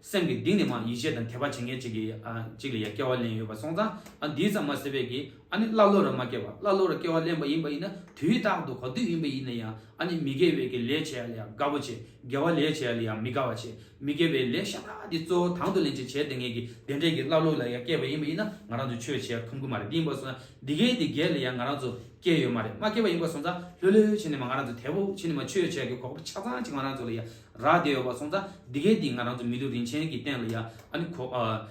སེམས་ཀྱི་གཏིང་ནས་མ་ཡིད་ཆེས་དང་དད་པ་བྱེད་མཁན་ཅིག་གི་ཨ་ཅིག་ལ་ཡ་སྐྱེ་བ་ལེན་ཡོད་པ་སོང་ཙང་། ཨ་འདི་ཙམ་མ་ཟད་པའི་གི་ཨ་ནི་ཀླ་ཀློ་རུ་མ་སྐྱེས་པ། ཀླ་ཀློ་རུ་སྐྱེ་བ་ལེན་པ་ཡིན་པ་ཡིན་ན། དུས་རྟག་ཏུ་ག་དུས་ཡིན་པ་ཡིན་ན་ཡང་ཨ་ནི་མི་དགེ་བའི་གི་ལས་བྱེད་ཡ་ལ་ཡ་དགའ་པོ་བྱེད། དགེ་བ་ལས་བྱེད་ཡ་ལ་ཡ་མི་དགའ་བ་བྱེད། མི་དགེ་བའི་ལས་ཤ་སྟག་འདི་གཙོ་བོ་དང་དུ་ལེན་བྱེད་བྱས་བསྡད་མཁན་གྱི་དེ་འདྲས་ཀྱི་ཀླ་ཀློ་ལ་ཡ་སྐྱེས་པ་ཡིན་པ་ཡིན་ན་ང་རང་ཚོ་ཆོས་བྱེད་ཡ་ཁོམ་གི་མ་རེད། འདི་ཡིན་པ་སོང་ན་འདི་གའི་འདི་གའི་ལ་ཡ་ང་རང་ཚོ་སྐྱེས་ཡོད་མ་རེད། མ་སྐྱེས་པ་ཡིན་པ་སོང་ཙང་ལྷོད་ལྷོད་བྱས་ནས་མ་ང་རང་ཚོ་དལ་པོ་བྱས་ནས་མ་ཆོས་བྱེད་ཡ་གི་གོ་སྐབས་ཆ་ཚང་ཅིག་ང་རང་ཚོ་ལ་ཡ་རག་བསྡད་ཡོད་པ་སོང་ཙང་། འདི་གའི་འདི་ང་རང་ཚོ་མི་ལུས་རིན་ཆེན་གྱི་སྟེང་ལ་ཡ་ཨ་ནི་གོ་ཨ།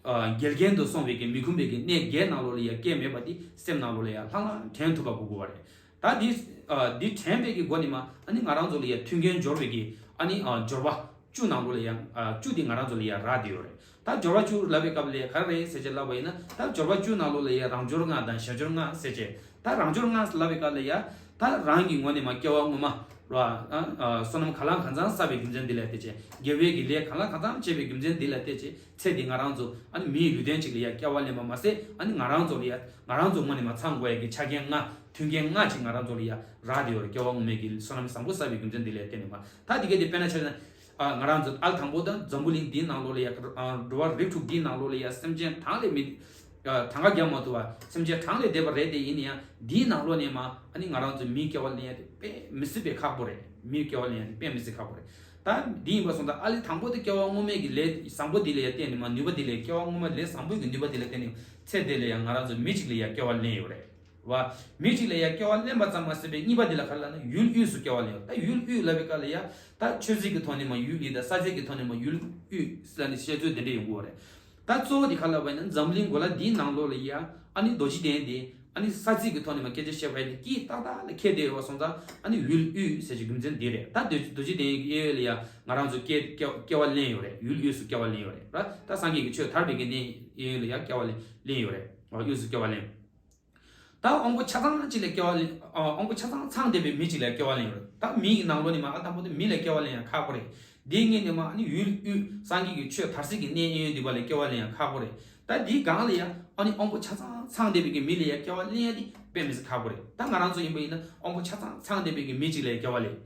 ཨ་འགལ་རྐྱེན་དུ་སོང་བའི་གི་མི་ཁོམ་པའི་གི་གནས་བརྒྱད་ནང་ལོགས་ལ་ཡ་སྐྱེས་མེད་པ་འདི་སེམས་ནང་ལོགས་ལ་ཡ་ལྷང་ལྷང་དྲན་ཐུབ་པ་དགོས་དགོས་པ་རེད། ད་འདི་ཨ་འདི་དྲན་པའི་གི་སྒོ་ནས་མ་ཨ་ནི་ང་རང་ཚོ་ལ་ཡ་མཐུན་རྐྱེན་སྦྱོར་བའི་གི་ཨ་ནི་ཨ་སྦྱོར་བ་བཅུ་ནང་ལོགས་ལ་ཡ་ཨ་བཅུ་འདི་ང་རང་ཚོ་ལ་ཡ་རག་བསྡད་ཡོད་རེད། ད་སྦྱོར་བ་བཅུ་ལབ་པའི་སྐབས་ལ་ཡ་ག་རེ་རེད་ཟེར་བྱས་ལབ་པ་ཡིན་ན། ད་སྦྱོར་བ་བཅུ་ནང་ལོགས་ལ་ཡ་རང་སྦྱོར་ལྔ་དང་གཞན་སྦྱོར་ལྔ་ཟེར་བྱས། ད་རང་སྦྱོར་ལྔ་ལབ་པའི་སྐབས་ལ་ཡ་ད་རང་གི་ངོས་ནས་མ་སྐྱེ་བ་སྔོན་མ་ར་ཨ་ཨ་བསོད་ནམས་གང་ལ་གང་འཚམ་བསགས་པའི་རྒྱུ་མཚན་འདི་ལ་བརྟེན་བྱས། དགེ་བའི་གི་ལས་གང་ལ་གང་འཚམ་བྱས་པའི་རྒྱུ་མཚན་འདི་ལ་བརྟེན་བྱས། ཚེ་འདི་ང་རང་ཚོ་ཨ་ནི་མིའི་ལུས་རྟེན་ཅིག་ལ་ཡ་སྐྱེ་བ་ལེན་པ་མ་ཟད། ཨ་ནི་ང་རང་ཚོ་ལ་ཡ་ང་རང་ཚོ་ངོས་ནས་མ་ཚང་དགོས་ཡ་གི་ཆ་རྐྱེན་ལྔ་མཐུན་རྐྱེན་ལྔ་ཅིག་ང་རང་ཚོ་ལ་ཡ་རག་བསྡད་ཡོད་རེད། སྐྱེ་བ་སྔོན་མའི་གི་བསོད་ནམས་བཟང་པོ་བསགས་པའི་རྒྱུ་མཚན་འདི་ལ་བརྟེན་ནས་མ། ད་འདི་ག་དེ་དཔེར་ན་ཆ་བཞག་ན། ཨ་ང་རང་ཚོ་ཨལ་དང་པོ་དང་འཛམ་བུ་གླིང་འདིའི་ནང་ལོགས་ལ་ཡ་ཨ་འགྲོ་བ་རིགས་དྲུག་འདིའི་ནང་ལོགས་ལ་ཡ་སེམས་ཅན་གྲངས་ལས་མི་ཨ་གྲངས་ཀ་རྒྱག་མ་ཐུབ་པ་སེམས་ཅན་གྲངས་ལས་འདས་པ་རེད་དེ། ཡིན་ན་ཡང་འདིའི་ནང་ལོགས་ནས་མ་ཨ་ནི་ང་རང་ཚོ་མིའི་སྐྱེ་བ་ལེན་ཡ་དེ་དཔེ་མི་སྲིད་པའི་ཁག་པོ་རེད། མིའི་སྐྱེ་བ་ལེན་ཡ་དེ་དཔེ་མི་སྲིད་ཁག་པོ་རེད། ད་འདི་ཡིན་པ་སོང་ཙང་ཨ་ལི་དང་པོ་དེ་སྐྱེ་བ་སྔོན་མའི་གི་ལས་བཟང་པོ་འདི་ལ་ཡ་བརྟེན་ནས་མ་ནུས་པ་འདི་ལ་ཡ་སྐྱེ་བ་སྔོན་མ་ལས་བཟང་པོའི་གི་ནུས་པ་འདི་ལ་བརྟེན་ནས་ཚེ་འདི་ལ་ཡ་ང་རང་ཚོ་མི་གཅིག་ལ་ཡ་སྐྱེ་བ་ལེན་ཡོད་རེད། བ། མི་གཅིག་ལ་ཡ་སྐྱེ་བ་ལེན་པ་ཙམ་མ་ཟད་པའི་གཉིས་པ་འདི་ལ་ག་རེ་ལབ་ན་ཡུལ་དབུས་སུ་སྐྱེ་བ་ལེན་ཡོད། ད་ཡུལ་དབུས་ལབ་པའི་སྐབས་ལ་ཡ་ད་ཆོས་སྲིད་ཀྱི་ཐོག་ནས་མ་ཡུལ་ཡུལ་དང་ས་ཆ་གི་ཐོག་ནས་མ་ཡུལ་དབུས་ཟེར་ནས་བཤད་ཚུལ་དེ་འདྲ་ཡོང་གི་ཡོད་རེད། ད་གཙོ་བོ་དེ་ག་ལབ་པ་ཡིན་ན་འཛམ་གླིང་གོ་ལ་འདིའི་ནང་ལོགས་ལ་ཡ་ཨ་ནི་རྡོ་རྗེ་གདན་དེ་ཨ་ནི་ས་ཚིགས་ཀྱི་ཐོག་ནས་མ་སྐད་ཆ་བཤད་པ་ཡིན་ན་དཀྱིལ་ཏག་ཏག་ལ་ཁེལ་བསྡད་ཡོད་པ་སོང་ཙང་ཨ་ནི་ཡུལ་དབུས་ཟེར་གྱི་རྒྱུ་མཚན་འདི་རེད། ད་རྡོ་རྗེ་རྡོ་རྗེ་གདན་གྱི་གཡས་གཡོན་ལ་ཡ་ང་རང་ཚོ་སྐྱེ་སྐྱེ་སྐྱེ་བ་ལེན་ཡོད་རེད། ཡུལ་དབུས་སུ་སྐྱེ་བ་ལེན་ཡོད་རེད། ར་ད་སངས་རྒྱས་ཀྱི་ཆོས་དར་བའི་གི་གནས་གཡས་གཡོན་ལ་ཡ་སྐྱེ་བ་ལེན་ལེན་ཡོད་རེད། དབུས་སུ་སྐྱེ་བ་ལེན། ད་དབང་པོ་ཆ་ཚང་གཅིག་ལ་སྐྱེ་བ་ལེན། ཨ་དབང་པོ་ཆ་ཚང་ཚང་བསྡད་པའི་མི་གཅིག་ལ་སྐྱེ་བ་ལེན་ཡོད་རེད། ད་མི་ཡི་ནང་ལོགས་ནས་མ་ཨ་དང་པོ་དེ་མི་ལ་སྐྱེ་བ་ལེན་ཡང་ཁག་པོ་རེད། དེའི་སྔོན་ནས་མ་ཨ་ནི་ཡུལ་དབུས་སངས་རྒྱས་ཀྱི་ཆོས་དར་སའི་གི་གནས་གཡས་གཡོན་འདི་པ་ལ་སྐྱེ་བ་ལེན་ཡང་ཁག་པོ་རེད། ད་འདིའི་སྒང་ལ་ཡང་ཨ་ནི་དབང་པོ་ཆ་ཚང་ཚང་བསྡད་པའི་གི་མི་ལ་ཡང་སྐྱེ་བ་ལེན་ཡ་དེ་དཔེ་མི་སྲིད་ཁག་པོ་རེད། ད་ང་རང་ཚོ་ཡིན་པ་ཡིན་ན་དབང་པོ་ཆ་ཚང་ཚང་བསྡད་པའི་གི་མི་གཅིག་ལ་སྐྱེ་བ་ལེན།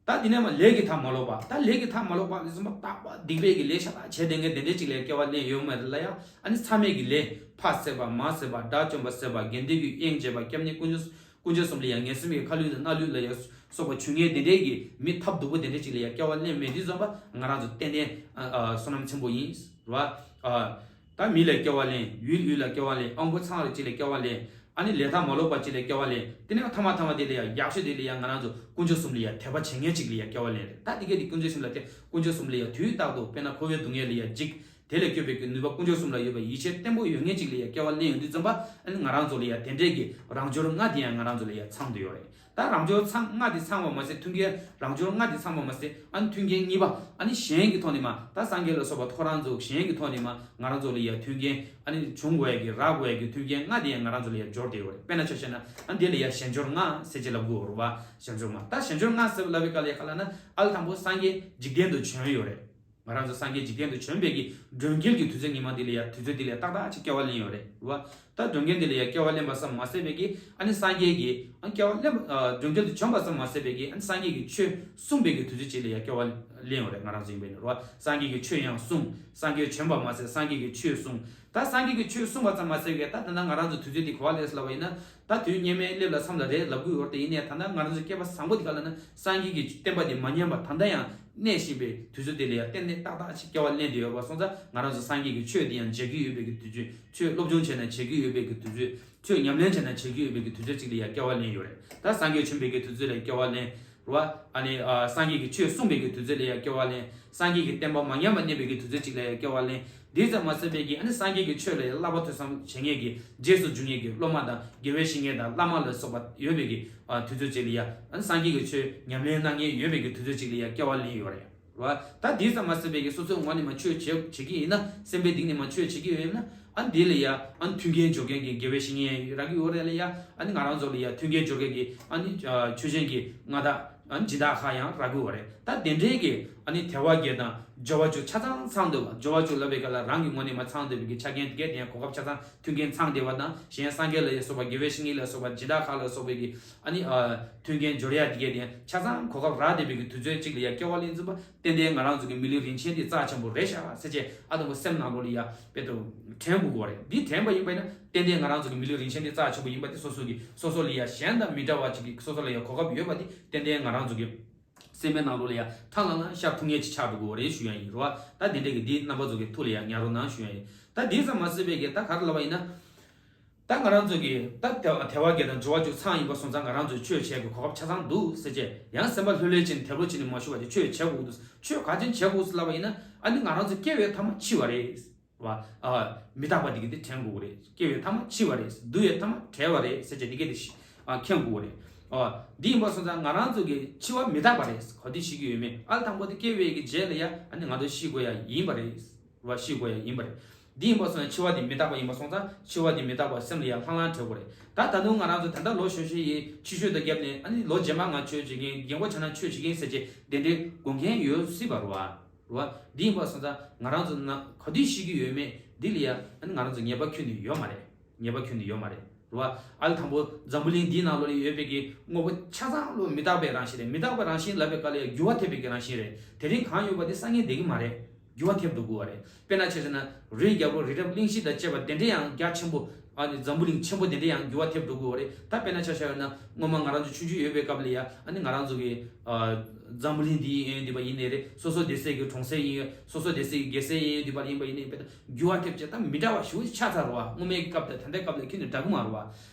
ད་དེ་ནས་མ་ལས་ཀྱི་མཐའ་མ་ལོག་པ། ད་ལས་ཀྱི་མཐའ་མ་ལོག་པ་ལ་སོགས་པ་རྟག་པ་སྡིག་པའི་གི་ལས་ཤ་སྟག་བྱས་བསྡད་མཁན་དེ་འདྲས་ཅིག་ལ་སྐྱེ་བ་ལེན་ཡོད་མ་རེད་ལ་ཡ། ཨ་ནི་མཚམས་མེད་ཀྱི་ལས་ཕ་བསད་པ་མ་བསད་པ་དགྲ་བཅོམ་པ་བསད་པ་དགེ་འདུན་གྱི་དབྱེན་བྱས་པ་སྐྱབས་གནས་དཀོན་མཆོག་དཀོན་མཆོག་གསུམ་ལ་ཡ་ངན་སེམས་ཀྱི་ཁ་ལུད་དང་སྣ་ལུད་ལ་ཡ་སོགས་པ་བྱུང་མཁན་དེ་འདྲས་ཀྱི་མི་ཐབས་སྡུག་པོ་དེ་འདྲས་ཅིག་ལ་ཡ་སྐྱེ་བ་ལེན་མེད་དུས་ཙམ་པ་ང་རང་ཚོ་ཏན་ཏན་ཨ་ཨ་བསོད་ནམས་ཆེན་པོ་ཡིན་རེད་བ། ཨ། ད་མི་ལ་སྐྱེ་བ་ལེན། ཡུལ་དབུས་ལ་སྐྱེ་བ་ལེན། དབང་པོ་ཚང་རེ་གཅིག་ལ་སྐྱེ་བ་ལེན། ཨ་ནི་ལས་མཐའ་མ་ལོག་པ་གཅིག་ལ་སྐྱེ་བ་ལེན། དེ་ནས་ཐ་མ་ཐ་མ་དེ་ལ་ཡང་ཡག་ཤོས་དེ་ལ་ཡང་ང་རང་ཚོ་དཀོན་མཆོག་གསུམ་ལ་ཡང་དད་པ་བྱེད་མཁན་གཅིག་ལ་ཡང་སྐྱེ་བ་ལེན་རེད། ད་དེ་གས་དེ་དཀོན་མཆོག་གསུམ་ལ་དེ་དཀོན་མཆོག་གསུམ་ལ་ཡང་དུས་རྟག་ཏུ་དཔེར་ན་འཁོར་བའི་སྡུག་བསྔལ་ལ་ཡང་འཇིགས། དེ་ལས་སྐྱོབ་པའི་གི་ནུས་པ་དཀོན་མཆོག་གསུམ་ལ་ཡོད་པའི་ཡིད་ཆེས་བརྟན་པོ་ཡོད་མཁན་གཅིག་ལ་ཡང་སྐྱེ་བ་ལེན་ཡོང་དུས་ཙམ་པ་ཨ་ནི་ང་རང་ཚོ་ལ་ཡང་དེ་འདྲས་ཀྱི་རང་འབྱོར་ལྔ་དེ་ཡང་ང་རང་ཚོ་ལ་ཡང་ཚང་དུ་ཡོད་རེད། ད་རང་འབྱོར་ཚང་ལྔ་དེ་ཚང་བ་མ་ཟད་མཐུན་རྐྱེན་རང་འབྱོར་ལྔ་དེ་ཚང་བ་མ་ཟད་ཨ་ནི་མཐུན་རྐྱེན་གཉིས་པ་ཨ་ནི་གཞན་གྱི་ཐོག་ནས་མ་ད་སངས་རྒྱས་ལ་སོགས་པ་ཐོ་རངས་ཚོ་གཞན་གྱི་ཐོག་ནས་མ་ང་རང་ཚོ་ལ་ཡ་མཐུན་རྐྱེན་ཨ་ནི་བྱུང་དགོས་ཡ་གི་རག་དགོས་ཡ་གི་མཐུན་རྐྱེན་ལྔ་དེ་ཡང་ང་རང་ཚོ་ལ་ཡ་འབྱོར་བསྡད་ཡོད་རེད། དཔེར་ན་ཆ་བཞག་ན་ཨ་འདི་ལ་ཡ་གཞན་འབྱོར་ལྔ་ཟེར་ཅིག་ལབ་དགོས་རེད་བ། གཞན་འབྱོར་ལྔ་ད་གཞན་འབྱོར་ལྔ་ཟེར་ལབ་པའི་སྐབས་ལ་ཡ་ག་ལབ་ན་ཨ་ལ་དང་པོ་སངས་རྒྱས་འཇིག་རྟེན་དུ་བྱོན་ཡོད་རེད། ང་རང་ཚོ་སངས་རྒྱས་འཇིག་རྟེན་དུ་བྱོན་པའི་གི་སྒྲོན་སྐྱེལ་གྱི་དུས་ཚོད་ཉི་མ་འདི་ལ་ཡ་དུས་ཚོད་འདི་ལ་ཡ་ཏག་ཏག་ཅིག་སྐྱེ་བ་ལེན་ཡོད་རེད་བ། ད་སྒྲོན་སྐྱེལ་འདི་ལ་ཡ་སྐྱེ་བ་ལེན་པ་ཙམ་མ་ཟད་པའི་གི་ཨ་ནི་སངས་རྒྱས་ཀྱི་ཨ་སྐྱེ་བ་ལེན་པ་ཨ་སྒྲོན་སྐྱེལ་དུ་བྱོན་པ་ཙམ་མ་ཟད་པའི་གི་ཨ་ནི་སངས་རྒྱས་ཀྱི་ཆོས་གསུངས་པའི་གི་དུས་ཚོད་ཅིག་ལ་ཡ་སྐྱེ་བ་ལེན་ཡོད་རེད། ང་རང་ཚོ་ཡིན་པའི་ནི་རེད་བ། སངས་རྒྱས་ཀྱི་ཆོས་ཡང་གསུངས། སངས་རྒྱས་བྱོན་པ་མ་ཟད་སངས་རྒྱས་ཀྱི་ཆོས་གསུངས། ད་སངས་རྒྱས་ཀྱི་ཆོས་གསུངས་པ་ཙམ་མ་ཟད་པའི་གི་ད་ད་ལྟ་ང་རང་ཚོ་དུས་ཚོད་འདི་ག་བ་ལས་ལབ་པ་ཡིན་ན་ད་དུས་སྔ་མའི་སླེབས་ལ་མཚམས་ལ་རེད་ལབ་དགོས་ཡོད་རེད། དེ་ཡིན་ནའི་ད་ལྟ་ང་རང་ཚོ་སྐལ་པ་བཟང་པོ་འདི་ག་ལབ་ན་སངས་རྒྱས་ཀྱི་བསྟན་པ་འདི་མ་ཉམས་པ་ད་ལྟ་ཡང་ གནས་བཞིན་པའི་དུས་ཚོད་དེ་ལ་ཡང་ཏན་ཏན་ཏག་ཏག་ཅིག་སྐྱེ་བ་ལེན་བསྡད་ཡོད་པ་སོང་ཙང་ང་རང་ཚོ་སངས་རྒྱས་ཀྱི་ཆོས་དེ་ཡང་མཇལ་གྱི་ཡོད་པའི་གི་དུས་ཚོད། ཆོས་སློབ་སྦྱོང་བྱས་ན་མཇལ་གྱི་ཡོད་པའི་གི་དུས་ཚོད། ཆོས་ཉམས་ལེན་བྱས་ན་མཇལ་གྱི་ཡོད་པའི་གི་དུས་ཚོད་ཅིག་ལ་ཡང་སྐྱེ་བ་ལེན་ཡོད་རེད། ད་སངས་རྒྱས་བྱོན་པའི་གི་དུས་ཚོད་ལ་ཡང་སྐྱེ་བ་ལེན། རེད་བ། ཨ་ནི་ཨ་སངས་རྒྱས་ཀྱི་ཆོས་གསུངས་པའི་གི་དུས་ཚོད་ལ་ཡང་སྐྱེ་བ་ལེན། སངས་རྒྱས་ཀྱི་བསྟན་པ་མ་ཉམས་པ་གནས་པའི་གི་དུས་ཚོད་ཅིག་ལ་ཡང་སྐྱེ་བ་ལེན། དེ་ཙམ་མ་ཟད་པའི་གི་ཨ་ནི་སངས་རྒྱས་ཀྱི་ཆོས་ལ་ཡང་བསླབ་པ་ཐོས་བསམ་བྱེད་མཁན་གྱི་རྗེས་སུ་འཇུག་མཁན་གྱི་སློབ་མ་དང་དགེ་བའི་བཤེས་གཉེན་དང་བླ་མ་ལ་སོགས་པ་ཡོད་པའི་གི་ཨ་དུས་ཚོད་ཅིག་ལ་ཡང་ཨ་ནི་སངས་རྒྱས་ཀྱི་ཆོས་ཉམས་ལེན་གནང་མཁན་ཡོད་པའི་གི་དུས་ཚོད་ཅིག་ལ་ཡང་སྐྱེ་བ་ལེན་ཡོད་རེད། རེད་བ། ད་དེ་ཙམ་མ་ཟད་པའི་གི་སོ་སོའི་ངོས་ནས་མ་ཆོས་བྱེད་བྱེད་ཀྱི་ཡིན་ན། སེམས་པའི་གཏིང་ནས་མ་ཆོས་བྱེད་ཀྱི་ཡོད་ན། ཨ་ནི་དེ་ལ་ཡ་ཨ་ནི་མཐུན་རྐྱེན་སྦྱོར་མཁན་གྱི་དགེ་བའི་བཤེས་གཉེན་རག་གི་ཡོད་རེད་ལ་ཡ། ཨ་ནི་ང་རང་ཚོ་ལ་ཡ་མཐུན་རྐྱེན་སྦྱོར་མཁན་གྱི་ཨ་ནི་ཨ་ཆོས་ཅན་གྱི་མངའ་བདག་ཨ་ནི་སྦྱིན་བདག་ཁག་ཡང་རག་གི་ཡོད་རེད། ད་དེ་འདྲའི་གི་ཨ་ནི་དལ་བ་བརྒྱད་དང་འབྱོར་བ་བཅུ་ཆ་ཚང་ཚང་འདོད་པ། འབྱོར་བ་བཅུ་ལབ་པའི་སྐབས་ལ་རང་གི་ངོས་ནས་མ་ཚང་འདོད་པའི་གི་ཆ་རྐྱེན་དེ་གས་དེ་ཡང་གོ་སྐབས་ཆ་ཚང་མཐུན་རྐྱེན་ཚང་བསྡད་པ་དང་། གཞན་སངས་རྒྱས་ལ་ཡ་སོགས་པ། དགེ་བའི་བཤེས་གཉེན་ལ་སོགས་པ། སྦྱིན་བདག་ཁག་ལ་སོགས་པའི་གི་ཨ་ནི་ཨ་མཐུན་རྐྱེན་སྦྱོར་ཡ་དེ་གས་དེ་ཡང་ཆ་ཚང་གོ་སྐབས་རག་བསྡད་པའི་གི་དུས་ཚོད་ཅིག་ལ་ཡ་སྐྱེ་བ་ལེན་ཚུགས་པ། ཏན་ཏན་ང་རང་ཚོ་གི་མི་ལུས་རིན་ཆེན་དེ་རྩ་ཆེན་པོ་རེད་ཤག་ཟེར་བྱས་ཨ་དང་པོ་སེམས་ནང་ལོགས་ལ་ཡ་དཔེ་དུ་དྲན་དགོས་ཀྱི་ཡོད་རེད། འདི་དྲན་པ་ཡིན་པ་ཡིན་ན་ཏན་ཏན་ང་རང་ཚོ་གི་མི་ལུས་རིན་ཆེན་དེ་རྩ་ཆེན་པོ་ཡིན་པ་དེ་སོ་སོ་གི་སོ་སོ་ལ་ཡ་གཞན་དང་མི་འདྲ་བ་ཅིག་གི་སོ་སོ་ལ་ཡ་གོ་སྐབས་ཡོད་པ་དེ་ཏན་ཏན་ང་རང་ཚོ་གི་སེམས་པའི་ནང་ལོགས་ལ་ཡ་ཐང་ལ་ན་ཤར་ཐུབ་ངེས་ཅིག་ཆགས་འགྲོ་གི་ཡོད་རེད་ཞུ་ཡ་ཡིན། རེད་བ། ད་དེ་འདྲ་གི་འདི་རྣམ་པ་ཚོ་གི་ཐུགས་ལ་ཡ་ཉར་རོགས་གནང་ཞུ་ཡ་ཡིན། ད་འདི་ཙམ་མ་ཟད་པའི་གི་ད་ག་རེ་ལབ་པ་ཡིན་ན། ད་ང་རང་ཚོ་གི་ད་དལ་དལ་བ་བརྒྱད་དང་འབྱོར་བ་བཅུ་ཚང་ཡིན་པ་སོང་ཙང་ང་རང་ཚོས་ཆོས་བྱེད་དགོས་གོ་སྐབས་ཆ་ཚང་འདུག་ཟེར་བྱས་ཡང་སེམས་པ་ལྷོད་ལྷོད་བྱས་ནས་དལ་བུར་བྱས་ནས་མ་བཞུགས་པ་དེ་ཆོས་བྱེད་དགོས་འདུག་ཆོས་ག་ཅན་བྱེད་དགོས་ཟེར་ལབ་པ་ཡིན་ན། ཨ་ནི་ང་རང་ཚོ་སྐྱེ་བའི་ཐ་མ་འཆི་བ་རེད་བ། ཨ་མི་རྟག་པ་འདི་གི་དེ་དྲན་དགོས་རེད། སྐྱེ་བའི་ཐ་མ་འཆི་བ་རེད། འདུ་བའི་ཐ་མ་བྲལ་བ་རེད་ཟེར་བྱས་འདི་གས་དེ་ཤི་ཨ་མཁྱེན་དགོས་རེད། ཨ་འདི་ཡིན་པ་སོང་ཙང་ང་རང་ཚོ་གི་འཆི་བ་མི་རྟག་པ་རེད། ག་དུས་ཤི་གི་ཡོད་མེད། ཨ་ལ་དང་པོ་དེ་སྐྱེ་བའི་གི་རྗེས་ལ་ཡ་ཨ་ནི་ང་ཚོ་ཤི་དགོས་ཡ་ཡིན་པ་རེད། རེད་བ། ཤི་དགོས་ཡ་ཡིན་པ་རེད། འདི་ཡིན་པ་སོང་ན་འཆི་བ་འདི་མི་རྟག་པ་ཡིན་པ་སོང་ཙང་འཆི་བ་འདི་མི་རྟག་པ་སེམས་ལ་ཡང་ལྷང་ལྷང་བྲལ་དགོས་རེད། ད་ད་དུང་ང་རང་ཚོ་ད་ལྟ་ལོ་གཞོན་གཞོན་ཡིན། ཕྱི་ཤོས་དང་རྒྱབ་ནས་ཨ་ནི་ལོ་རྗེས་མ་ང་ཆོས་བྱེད་མཁན། རྒན་གོག་ཆགས་ན་ཆོས་བྱེད་མཁན་ཟེར་བྱས་དེ་འདྲའི་དགོངས་མཁན་ཡོད་སྲིད་པ་རེད་བ། རེད་བ། འདི་ཡིན་པ་སོང་ཙང་ང་རང་ཚོ་ན་ག་དུས་ཤི་གི་ཡོད་མེད་འདི་ལ་ཡང་ཨ་ནི་ང་རང་ཚོ་ངེས་པ་ཁྱོན་ནས་ཡོད་མ་རེད། ངེས་པ་ཁྱོན་ནས་ཡོད་མ་རེད། རེད་བ། ཨ་ལ་དང་པོ་འཛམ་བུ་གླིང་འདིའི་ནང་ལོགས་ལ་ཡོད་པའི་གི་དངོས་པོ་ཆ་ཚང་ལོ་མི་རྟག་པའི་རང་བཞིན་རེད། མི་རྟག་པའི་རང་བཞིན་ལབ་པའི་སྐབས་ལ་ཡང་འགྱུར་བ་ཐེབས་པའི་གི་རང་བཞིན་རེད། དེ་རིང་གང་ཡོད་པ་དེ་སང་ཉིན་བསྡད་ཀྱི་མ་རེད། འགྱུར་བ་ཐེབས་འགྲོ་གི་ཡོད་རེད། དཔེར་ན་ཆ་བཞག་ན་རི་རྒྱལ་པོ་རི་རབ་གླིང་བཞི་དང་བཅས་པ་དེ་འདྲ་ཡང་རྒྱ་ཆེན་པོ། ཨ་ནི་འཛམ་བུ་གླིང་ཆེན་པོ་དེ་འདྲ་ཡང་འགྱུར་བ་ཐེབས་འགྲོ་གི་ཡོད་རེད། ད་དཔེར་ན་ཆ་བཞག་ན་སྔོན་མ་ང་རང་ཚོ་ཆུང་ཆུང་ཡོད་པའི་སྐབས་ལ་ཡང་ཨ་ནི་ང་རང་ཚོ་གི་ཨ་འཛམ་བུ་གླིང་འདིའི་གཡས་གཡོན་འདི་པ་ཡིན་ནའི་རེད། སོ་སོ་སྡོད་སའི་གི་གྲོང་གསེབ་ཡིན། སོ་སོ་སྡོད་སའི་གི་རྒྱལ་སའི་གཡས་གཡོན་འདི་པ་ཡིན་པ་ཡིན་ནའི་དཔེར་ན་འགྱུར་བ་ཐེབས་བྱས་ད་མི་འདྲ་བ་ཞེ་པོ་ཅིག་ཆགས་ཚར་རེད་བ། སྔོན་མའི་སྐབས་དང་ད་ལྟའི་སྐབས་ལ་ཁྱོན་ནས་འདྲ་གི་མ་རེད་བ།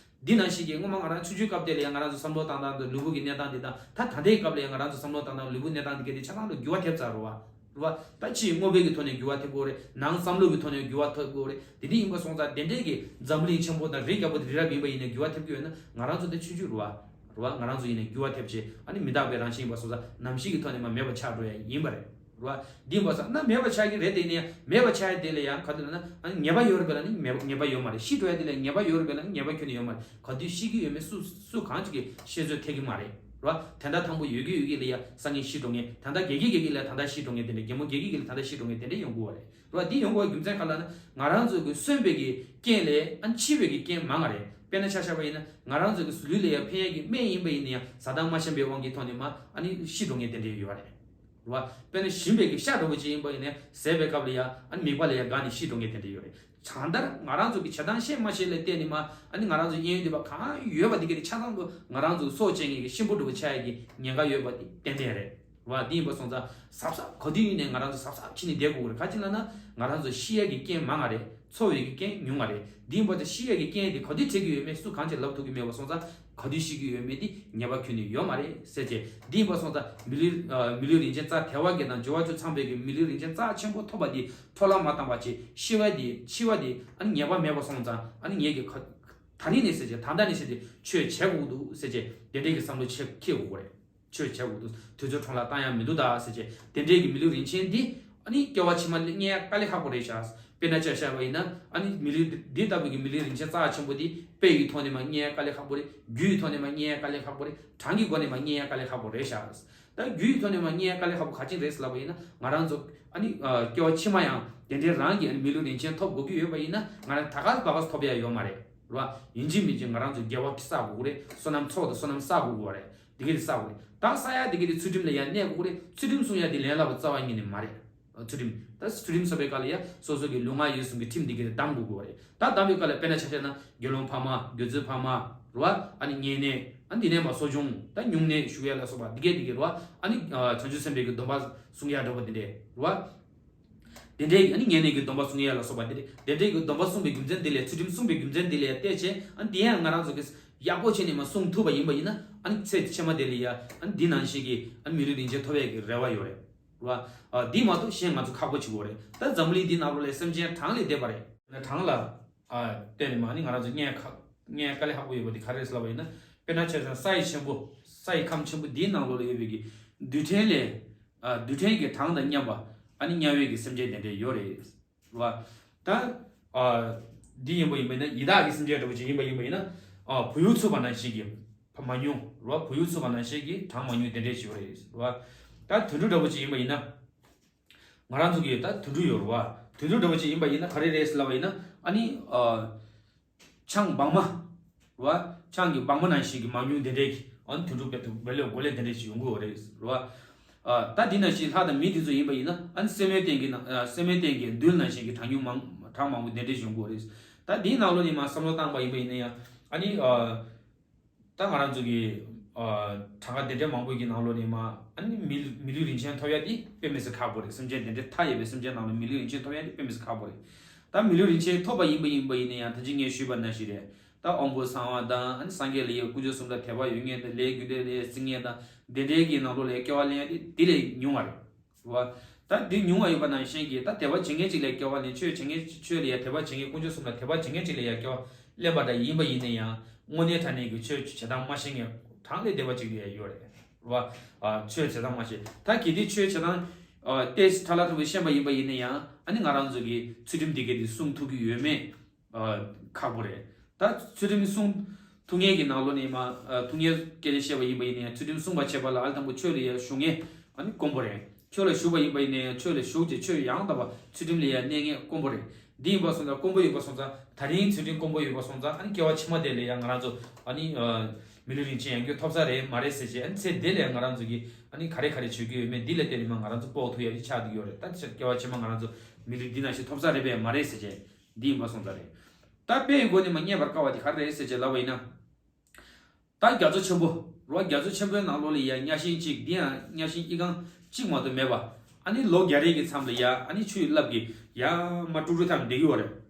འདི་ནང་བཞིན་གྱི་སྔོན་མ་ང་རང་ཆུང་ཆུང་སྐབས་དེ་ལ་ཡང་ང་རང་ཚོ་བསམ་བློ་བཏང་སྟངས་དང་ལུས་པོ་གི་གནས་སྟངས་དེ་དང་། ད་ད་ལྟའི་སྐབས་ལ་ཡང་ང་རང་ཚོ་བསམ་བློ་བཏང་སྟངས་ལུས་པོ་གནས་སྟངས་དེ་ག་དེ་ཆ་ཚང་ལ་འགྱུར་བ་ཐེབས་ཚར་རེད་བ། རེད་བ། ད་ཕྱིའི་དངོས་པོའི་གི་ཐོག་ནས་འགྱུར་བ་ཐེབས་ཀྱི་ཡོད་རེད། ནང་བསམ་བློ་གི་ཐོག་ནས་འགྱུར་བ་ཐེབས་ཀྱི་ཡོད་རེད། དེ་འདྲ་ཡིན་པ་སོང་ཙང་དེ་འདྲའི་གི་འཛམ་བུ་གླིང་ཆེན་པོ་དང་རི་རྒྱལ་པོ་དང་རི་རབ་ཡིན་པ་ཡིན་ནའི་འགྱུར་བ་ཐེབས་ཀྱི་ཡོད་ན་ང་རང་ཚོ་དེ་ཆུང་ཆུང་རེད་བ། རེད་བ། ང་རང་ཚོ་ཡིན་ནའི་འགྱུར་བ་ཐེབས་བྱས་ཨ་ནི་མི་རྟག་པའི་རང་བཞིན་ཡིན་པ་སོང་ཙང་ནམ་ཞིག་གི་ཐོག་ནས་མ་མེད་པ་ཆགས་འགྲོ་ཡ་ཡིན་པ་རེད། རེད་བ། འདི་ཡིན་པ་སོང་ན་མེད་པ་ཆགས་ཀྱི་རེད། དེ་ནས་མེད་པ་ཆགས་ཡ་དེ་ལ་ཡང་ག་དུས་ལ་ན་ཨ་ནི་ངེས་པ་ཡོད་རེད་པས་ལ་ནི་མེད་ངེས་པ་ཡོད་མ་རེད། ཤི་འགྲོ་ཡ་དེ་ལ་ངེས་པ་ཡོད་རེད་པས་ལ་ནི་ངེས་པ་ཁྱོན་ནས་ཡོད་མ་རེད། ག་དུས་ཤི་གི་ཡོད་མེད་སུ་སུ་གང་ཅིག་གིས་ཤེས་ཚོད་ཐེབས་ཀྱི་མ་རེད། རེད་བ། དེ་འདྲ་དང་པོ་ཡོད་ཀྱི་ཡོད་ཀྱི་ལ་ཡ་སང་ཉིན་ཤི་འགྲོ་མཁན། ད་ལྟ་རྒས་ཀྱི་རྒས་ཀྱི་ལ་ད་ལྟ་ཤི་འགྲོ་མཁན་དེ་འདྲ། རྒན་མོ་རྒས་ཀྱི་རྒས་ལ་ད་ལྟ་ཤི་འགྲོ་མཁན་དེ་འདྲ་ཡོང་གི་ཡོད་རེད། རེད་བ། འདི་ཡོང་དགོས་རྒྱུ་མཚན་ག་ལ་ན་ང་རང་ཚོ་གི་གསོན་པའི་གི་རྐྱེན་ལས་ཨ་ནི་འཆི་བའི་གི་རྐྱེན་མང་བ་རེད། དཔེར་ན་ཆ་བཞག་པ་ཡིན་ན་ང་རང་ཚོ་གི་ལུས་ལ་ཡ་ཕན་ཡ་གི་སྨན་ཡིན་པ་ཡིན་ན་ཡང་བཟའ་ཟླ་མ་ཤེས་པའི་དབང་གི་ཐོག་ནས་མ་ཨ་ནི་ཤི་འགྲོ་མཁན་དེ་འདྲ་ཡོད་རེད། རེད་བ། དཔེར་ན་ཞིམ་པའི་གི་ཤ་འདྲ་པོ་ཅིག་ཡིན་པ་ཡིན་ན་ཟས་པའི་སྐབས་ལ་ཡ་ཨ་ནི་མིད་པ་ལ་ཡ་འགག་ནས་ཤི་འགྲོ་མཁན་དེ་འདྲ་ཡོད་རེད། གང་ལྟར་ང་རང་ཚོ་གི་བྱེད་སྟངས་ཤེས་མ་ཤེས་ལ་བལྟས་ནས་མ་ཨ་ནི་ང་རང་ཚོ་གཡས་གཡོན་འདི་པ་གང་ཡོད་པ་འདི་ག་ནི་ཆ་ཚང་དུ་ང་རང་ཚོ་སྲོག་བཅད་མཁན་གི་གཤིན་པོ་འདྲ་པོ་ཆགས་ཡ་གི་ཉེན་ཁ་ཡོད་པ་འདི་ཏན་ཏན་རེད། རེད་བ། འདི་ཡིན་པ་སོང་ཙང་གཟབ་གཟབ་ག་དུས་ཡིན་ནའི་ང་རང་ཚོ་གཟབ་གཟབ་བྱས་ནས་བསྡད་དགོས་རེད། ག་ཅི་ལབ་ན་ང་རང་ཚོ་ཤི་ཡ་གི་རྐྱེན་མང་ང་རེད། འཚོ་བའི་གི་རྐྱེན་ཉུང་ང་རེད། འདི་ཡིན་པ་ཚོ་ཤི་ཡ་གི་རྐྱེན་དེ་ག་དུས་འཕྲད་ཀྱི་ཡོད་མེད་སུ་གང་ཅིག་ལབ་ཐུབ་ཀྱི་མེད་པ་སོང་ཙང་ག་དུས་ཤི་གི་ཡོད་མེད་དེ་ངེས་པ་ཁྱོན་ནས་ཡོད་མ་རེད་ཟེར་བྱས། འདི་ཡིན་པ་སོང་ཙང་མི་ལུས་ཨ་མི་ལུས་རིན་ཆེན་རྩ་དལ་བ་བརྒྱད་དང་འབྱོར་བ་བཅུ་ཚང་བའི་གི་མི་ལུས་རིན་ཆེན་རྩ་ཆེན་པོ་ཐོབ་པ་འདི་འཕྲོ་བརླག་མ་བཏང་བ་བྱས། ཤི་བ་འདི་འཆི་བ་འདི་ཨ་ནི་ངེས་པ་མེད་པ་སོང་ཙང་ཨ་ནི་ངེད་ཀྱི་ཁ་ད་རིང་ནས་ཟེར་བྱས་ད་ལྟ་ནས་ཟེར་བྱས་ཆོས་བྱེད་དགོས་འདུག་ཟེར་བྱས་དེ་འདྲའི་གི་བསམ་བློ་ཆེ་འཁྱེར་དགོས་རེད། ཆོས་བྱེད་དགོས་འདུག་དུས་ཚོད་འཕྲོ་བརླག་བཏང་ཡ་མི་འདུག་ད་ཟེར་བྱས་དེ་འདྲའི་གི་མི་ལུས་རིན་ཆེན་འདི་ཨ་ནི་སྐྱེ་བ་ཕྱི་མ་ལ་རྙེད་ཡ་དཀའ་ལས་ཁག་པོ་རེད་ཤག་དཔེར་ན་ཆ་བཞག་པ་ཡིན་ན་ཨ་ནི་མི་ལུས་འདི་ལྟ་བུའི་གི་མི་ལུས་རིན་ཆེན་རྩ་ཆེན་པོ་འདི་དཔེ་ཡི་ཐོག་ནས་མ་རྙེད་ཡ་དཀའ་ལས་ཁག་པོ་རེད། རྒྱུ་ཡི་ཐོག་ནས་མ་རྙེད་ཡ་དཀའ་ལས་ཁག་པོ་རེད། གྲངས་ཀྱི་སྒོ་ནས་མ་རྙེད་ཡ་དཀའ་ལས་ཁག་པོ་རེད་ཤག་ད་རྒྱུ་ཡི་ཐོག་ནས་མ་རྙེད་ཡ་དཀའ་ལས་ཁག་པོ་ག་ཅི་རེད་ལབ་པ་ཡིན་ན་ང་རང་ཚོ་ཨ་ནི་ཨ་སྐྱེ་བ་ཕྱི་མ་ཡང་དེ་འདྲའི་རང་གི་ཨ་ནི་མི་ལུས་རིན་ཆེན་ཐོབ་དགོས་ཀྱི་ཡོད་པ་ཡིན་ན་ང་རང་ད་ག་ཟེ་བ་ག་ཟེ་ཐོབ་ཡ་ཡོད་མ་རེད། རེད་བ། ཡིན་གཅིག་མིན་གཅིག་ང་རང་ཚོ་དགེ་བ་བསགས་དགོས་ཀྱི་རེད། བསོད་ནམས་ཚོགས་དང་བསོད་ནམས་བསགས་དགོས་ཀྱི་རེད། དེ་ག་དེ་བསགས་དགོས་རེད། ད་བསགས་ཡ་དེ་ག་དེ་ཚུལ་ཁྲིམས་ལ་ཡང་གནས་དགོས་ཀྱི་རེད། ཚུལ་ཁྲིམས་སྲུང་ཡ་དེ་ལས་སླ་པོ་རྩ་བ་ཉིད་ནས་མ་རེད། ཚུལ་ཁྲིམས་ད་ཚུལ་ཁྲིམས་ཟེར་བའི་སྐབས་ལ་ཡ་སོ་སོ་གི་ལུས་ངག་ཡིད་གསུམ་གྱི་ཁྲིམས་དེ་ག་དེ་བསྡམ་དགོས་ཀྱི་རེད། ད་བསྡམ་པའི་སྐབས་ལ་དཔེར་ན་ཆ་བཞག་ན་དགེ་སློང་ཕ་མ་དགེ་ཚུལ་ཕ་མ། རེད་བ། ཨ་ནི་མངལ་ནད། ཨ་ནི་འདི་ནས་མ་གསོ་སྦྱོང་། ད་སྨྱུང་གནས་ཞུ་ཡ་ལ་སོགས་པ་འདི་གས་འདི་གས་རེད་བ། ཨ་ནི་ཨ་བྱང་ཆུབ་སེམས་དཔའི་གི་སྡོམ་པ་སྲུང་ཡ་འདྲ་པོ་འདི་འདྲས་རེད་བ། དེ་འདྲའི་ཨ་ནི་མངལ་ནད་ཀྱི་སྡོམ་པ་སྲུང་ཡ་ལ་སོགས་པ་འདི་འདྲའི་དེ་འདྲའི་གི་སྡོམ་པ་སྲུང་བའི་རྒྱུ་མཚན་འདི་ལས། ཚུལ་ཁྲིམས་སྲུང་བའི་རྒྱུ་མཚན་འདི་ལས་བལྟས་བྱས། ཨ་ནི་དེ་ཡང་ང་རང་ཚོ་གིས་ཡག་པོ་བྱས་ནས་མ་སྲུང་ཐུབ་པ་ཡིན་པ་ཡིན་ན། ཨ་ནི་ཚེ་ཕྱི་མ་དེ་ལ་ཡ་ཨ་ནི་འདི་ནང་བཞིན་གྱི་ཨ་ནི་མི་ལུས་རིན་ཆེན་ཐོབ་ཡ་གི་རེ་བ་ཡོད་རེད། རེད་བ། ཨ་འདི་མ་གཏོགས་གཞན་ང་ཚོ་ཁག་པོ་བྱེད་དགོས་རེད། ད་འཛམ་བུ་གླིང་འདི་ནང་ལོགས་ལ་སེམས་ཅན་གྲངས་ལས་འདས་པ་རེད། ན་གྲངས་ལ་ཨ་བལྟས་ནས་མ་ནི་ང་རང་ཚོ་རྙེད་ཁག་རྙེད་དཀའ་ལས་ཁག་པོ་ཡོད་པ་འདི་ག་རེ་རེད་ལབ་པ་ཡིན་ན། དཔེར་ན་ཆ་བཞག་ན་ས་ཡི་ཆེན་པོ། ས་ཡི་ཁམས་ཆེན་པོ་འདིའི་ནང་ལོགས་ལ་ཡོད་པའི་གི་རྡུལ་ཕྲན་ལས། ཨ་རྡུལ་ཕྲན་གྱི་གྲངས་དང་མཉམ་པ་ཨ་ནི་དམྱལ་བའི་གི་སེམས་ཅན་དེ་འདྲས་ཡོད་རེད། རེད་བ། ད་ཨ་འདི་ཡིན་པ་ཡིན་པ་ཡིན་ན། ཡི་དྭགས་ཀྱི་སེམས་ཅན་འདྲ་པོ་ཅིག་ཡིན་པ་ཡིན་པ་ཡིན་ན། ཨ་བུ་ཡུག་འཚུབ་པ་ནང་བཞིན་གྱི་མ་ཉུང་། རེད་བ། བུ་ཡུག་འཚུབ་པ་ནང་བཞིན་གྱི་གྲངས་མ་ཉུང་དེ་འདྲས་ཅིག་ཡོད་རེད། རེད་བ། ད་དུད་འགྲོ་འདྲ་པོ་ཅིག་ཡིན་པ་ཡིན་ན། ང་རང་ཚོ་གི་ད་དུད་འགྲོ་ཡོད་རེད་བ། དུད་འགྲོ་འདྲ་པོ་ཅིག་ཡིན་པ་ཡིན་ན་ག་རེ་རེད་ཟེར་ལབ་པ་ཡིན་ན། ཨ་ནི་ཨ་ཆང་སྦྲང་མ་རེད་བ། ཆང་གི་སྦྲང་མ་ནང་བཞིན་གྱི་མ་ཉུང་དེ་འདྲས་ཀྱི། ཨ་ནི་དུད་འགྲོ་དཔེ་དུ་བེ་ལོ་གོ་ལེ་དེ་འདྲས་ཅིག་ཡོང་གི་ཡོད་རེད། རེད་བ། ཨ་ད་འདི་ནང་བཞིན་ལྷ་དང་མི་དེ་ཚོ་ཡིན་པ་ཡིན་ན། ཨ་ནི་སེན་མོའི་སྟེང་གི་ན་ཨ་སེན་མོའི་སྟེང་གི་རྡུལ་ནང་བཞིན་གྱི་གྲངས་ཉུང་མང་གྲངས་མང་པོ་དེ་འདྲས་ཅིག་ཡོང་གི་ཡོད་རེད། ད་འདིའི་ནང་ལོགས་ནས་མར་བསམ་བློ་བཏང་པ་ཡིན་པ་ཡིན་ན་ཡང་། ཨ་ནི་ཨ། ད་ང་རང་ཚོ་གི་ཨ་གྲངས་ཀ་དེ་འདྲའི་མང་པོ་གི་ནང་ལོགས་ནས་མར་ཨ་ནི་མི་མི་ལུས་རིན་ཆེན་ཐོབ་ཡ་དེ་དཔེ་མི་སྲིད་ཁག་པོ་རེད། སེམས་ཅན་དེ་འདྲའི་མཐའ་ཡས་པའི་སེམས་ཅན་ནང་ལ་མི་ལུས་རིན་ཆེན་ཐོབ་ཡ་དེ་དཔེ་མི་སྲིད་ཁག་པོ་རེད། ད་མི་ལུས་རིན་ཆེན་ཐོབ་པ་ཡིན་པ་ཡིན་པ་ཡིན་ན་ཡང་། ད་ཅི་ངས་ཞུས་པ་ནང་བཞིན་རེད། ད་དབང་པོ་གསང་བ་དང་། ཨ་ནི་སངས་རྒྱས་ལ་ཡ་དཀོན་མཆོག་གསུམ་ལ་དད་པ་ཡོད་མཁན་དང་། ལས་རྒྱུ་འབྲས་ལ་ཡ་བརྩི་མཁན་དང་། དེ་འདྲའི་གི་ནང་ལོགས་ལ་ཡ་སྐྱེ་བ་ལེན་ཡ་དེ་དེ་ལས་ཉུང་བ་རེད། རེད་བ། ད་འདི་ཉུང་བ་ཡོད་པ་ནང་བཞིན་གྱི། ད་དད་པ་བྱེད་མཁན་ཅིག་ལ་སྐྱེ་བ་ལེན། ཆོས་བྱེད་མཁན། ཆོས་ལ་ཡ་དད་པ་བྱེད་མཁན། དཀོན་མཆོག་གསུམ་ལ་དད་པ་བྱེད་མཁན་ཅིག་ལ་ཡ་སྐྱེ་བ་ལེན་པ་འདྲ་ཡིན་པ་ཡིན་ན་ཡང་། དངོས་གནས་དྲང་གནས་ཀྱི་ཆོས་བྱེད་སྟངས་མ་ཤེས་མཁན་གྲངས་ལས་འདས་པ་ཅིག་ལ་ཡ་ཡོད་རེད། རེད་བ། ཨ་ཆོས་བྱེད་སྟངས་མ་ཤེས། ད་གལ་ཏེ་ཆོས་བྱེད་སྟངས་ཨ་ཏོག་ཙམ་ཕྲ་ལ་ཕྲ་བོ་ཤེས་པ་ཡིན་པ་ཡིན་ན་ཡང་། ཨ་ནི་ང་རང་ཚོ་གི་ཚུལ་ཁྲིམས་འདི་ག་དེ་སྲུང་ཐུབ་ཀྱི་ཡོད་མེད། ཨ་ཁག་པོ་རེད། ད་ཚུལ་ཁྲིམས་སྲུང་ཐུབ་མཁན་གྱི་ནང་ལོགས་ནས་མར་ཨ་ཐུབ་མཁན་སྐད་ཆ་བཤད་པ་ཡིན་པ་ཡིན་ན་ཡང་། ཚུལ་ཁྲིམས་སྲུང་བ་བྱེད་པ་ལ་ཨ་ནི་དང་པོ་ཆོས་ལ་ཡ་ཞུགས་མཁན་ཨ་ནི་དཀོན་པོ་རེད། ཆོས་ལ་ཞུགས་པ་ཡིན་པ་ཡིན་ན་ཡང་། ཆོས་ལ་ཞུགས་བྱས་ཆོས་ཡང་དག་པ་ཚུལ་ཁྲིམས་ལ་ཡ་གནས་མཁན་དཀོན་པོ་རེད། འདི་ཡིན་པ་སོང་ཙང་། དཀོན་པོ་ཡིན་པ་སོང་ཙང་། ད་རིང་ཚུལ་ཁྲིམས་དཀོན་པོ་ཡོད་པ་སོང་ཙང་། ཨ་ནི་སྐྱེ་བ་ཕྱི་མ་དེ་ལ་ཡ་ང་རང་ཚོ་ཨ་ནི་ཨ་མི་ལུས་རིན་ཆེན་ཡང་བསྐྱར་ཐོབ་ས་རེད་མ་རེད་ཟེར་བྱས། ཨ་ནི་ཚེ་འདི་ལ་ཡ་ང་རང་ཚོ་གིས་ཨ་ནི་ག་རེ་ག་རེ་བྱེད་ཀྱི་ཡོད་མེད་འདི་ལ་བལྟས་ནས་མར་ང་རང་ཚོ་དཔོག་ཐུབ་ཡ་ཅིག་ཆགས་བསྡད་ཡོད་རེད། ད་སྐྱེ་བ་ཕྱི་མ་ང་རང་ཚོ་མི་ལུས་འདི་ནང་བཞིན་ཐོབ་ས་རེད་པས་མ་རེད་ཟེར་བྱས། འདི་ཡིན་པ་སོང་ཙང་རེད། ད་དཔེ་ཡི་སྒོ་ནས་མར་རྙེད་པར་དཀའ་བ་དེ་ག་རེ་རེད་ཟེར་བྱས་ལབ་པ་ཡིན་ན། ད་རྒྱ་མཚོ་ཆེན་པོ་རེད་བ། རྒྱ་མཚོ་ཆེན་པོའི་ནང་ལོགས་ལ་ཡ་གཉའ་ཤིང་གཅིག་འདི་ཡང་གཉའ་ཤིང་ཨི་ཁུང་གཅིག་མ་གཏོགས་མེད་པ། ཨ་ནི་ལོ་བརྒྱ་རེ་གི་མཚམས་ལ་ཡ་ཨ་ནི་ཆུའི་རླབས་ཀྱིས་ཡར་མར་དཀྲུག་དཀྲུག་འཐེན་བསྡད་ཀྱི་ཡོད་རེད། རེད་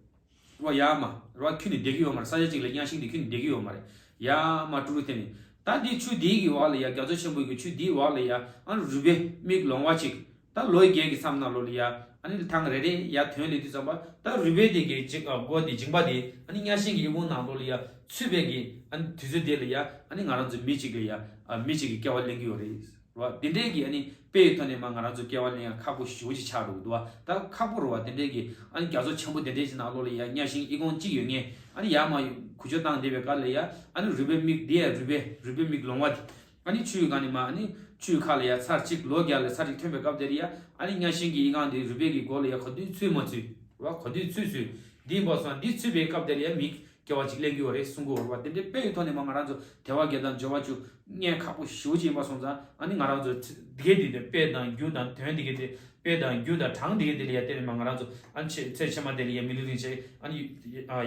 བ། ཡར་མར་རེད་བ། ཁྱོན་ནས་བསྡད་ཀྱི་ཡོད་མ་རེད། ས་ཆ་གཅིག་ལ་གཉའ་ཤིང་འདི་ཁྱོན་ནས་བསྡད་ཀྱི་ཡོད་མ་རེད། ཡར་མར་དཀྲུག་དཀྲུག་འཐེན་ནས། ད་འདི་ཆུ་འདིའི་གི་འོག་ལ་ཡ། རྒྱ་མཚོ་ཆེན་པོའི་གི་ཆུ་འདིའི་འོག་ལ་ཡ་ཨ་ནི་རུས་སྦལ་མིག་ལོང་བ་གཅིག་ད་ལོ་བརྒྱད་ཀྱི་མཚམས་ནང་ལོགས་ལ་ཡ་ཨ་ནི་ཐེངས་རེ་རེ་ཡར་ཐོན་སླེབས་དུས་ཙམ་པ། ད་རུས་སྦལ་དེ་གི་མཇིང་ཨ་མགོ་དེ་མཇིང་པ་དེ་ཨ་ནི་གཉའ་ཤིང་གི་ཨི་ཁུང་ནང་ལོགས་ལ་ཡ་ཚུད་པའི་གི་ཨ་ནི་དུས་ཚོད་དེ་ལ་ཡ་ཨ་ནི་ང་རང་ཚོ་མི་གཅིག་ལ་ཡ་ཨ་མི་གཅིག་གི་སྐྱེ་བ་ལེན་གྱི་ཡོད་རེད། རེད་བ། དེ་འདྲའི་གི་ཨ་ནི་དཔེ་ཡི་ཐོག་ནས་མར་ང་རང་ཚོ་སྐྱེ་བ་ལེན་ཡ་ཁག་པོ་ཞེ་པོ་ཅིག་ཆགས་འདུག་འདུག་བ། ད་ཁག་པོ་རེད་བ། དེ་འདྲའི་གི་ཨ་ནི་རྒྱ་མཚོ་ཆེན་པོ་དེ་འདྲའི་ཞིག་ནང་ལོགས་ལ་ཡ་གཉའ་ཤིང་ཨི་ཁུང་གཅིག་ཡོད་མཁན། ཨ་ནི་ཡར་མར་གུ་ཅོ་བཏང་བསྡད་པའི་སྐབས་ལ་ཡ་ཨ་ནི་རུས་སྦལ་མིག་དེ་ཡ་རུས་སྦལ་རུས་སྦལ་མིག་ལོང་བ་དེ། ཨ་ནི་ཆུའི་སྒང་ནས་མར་ཨ་ནི་ཆུའི་ཁ་ལ་ཡ་ཚར་གཅིག་ལོ་བརྒྱ་ལ་ཚར་གཅིག་ཐོན་པའི་སྐབས་དེ་ལ་ཡ། ཨ་ནི་གཉའ་ཤིང་གི་ཨི་ཁུང་དེ་རུས་སྦལ་གྱི་མགོ་ལ་ཡ་ག་དུས་ཚུད་མ་ཚུད་རེད་བ། ག་དུས་ཚུད་ཚུད་འདི་ཡིན་པ་སོང་། འདི་ཚུད་པའི་སྐབས་དེ་ལ་ཡ་མི་སྐྱེ་བ་གཅིག་ལེན་གྱི་ཡོད་རེད་གསུང་གི་ཡོད་རེད་བ། དེ་འདྲའི་དཔེ་ཡི་ཐོག་ནས་མར་ང་རང་ཚོ་དལ་བ་བརྒྱད་དང་འབྱོར་བ་བཅུ་རྙེད་ཁག་པོ་ཞེ་པོ་ཅིག་ཡིན་པ་སོང་ཙང་། ཨ་ནི་ང་རང་ཚོ་འདི་གས་འདི་དེ་དཔེ་དང་རྒྱུ་དང་དོན་འདི་གས་དེ། དཔེ་དང་རྒྱུ་དང་གྲངས་འདི་གས་དེ་ལ་ཡ་བལྟས་ནས་མར་ང་རང་ཚོ་ཨ་ནི་ཚེ་ཚེ་ཕྱི་མ་དེ་ལ་ཡ་མི་ལུས་རིན་ཆེན་ཨ་ནི་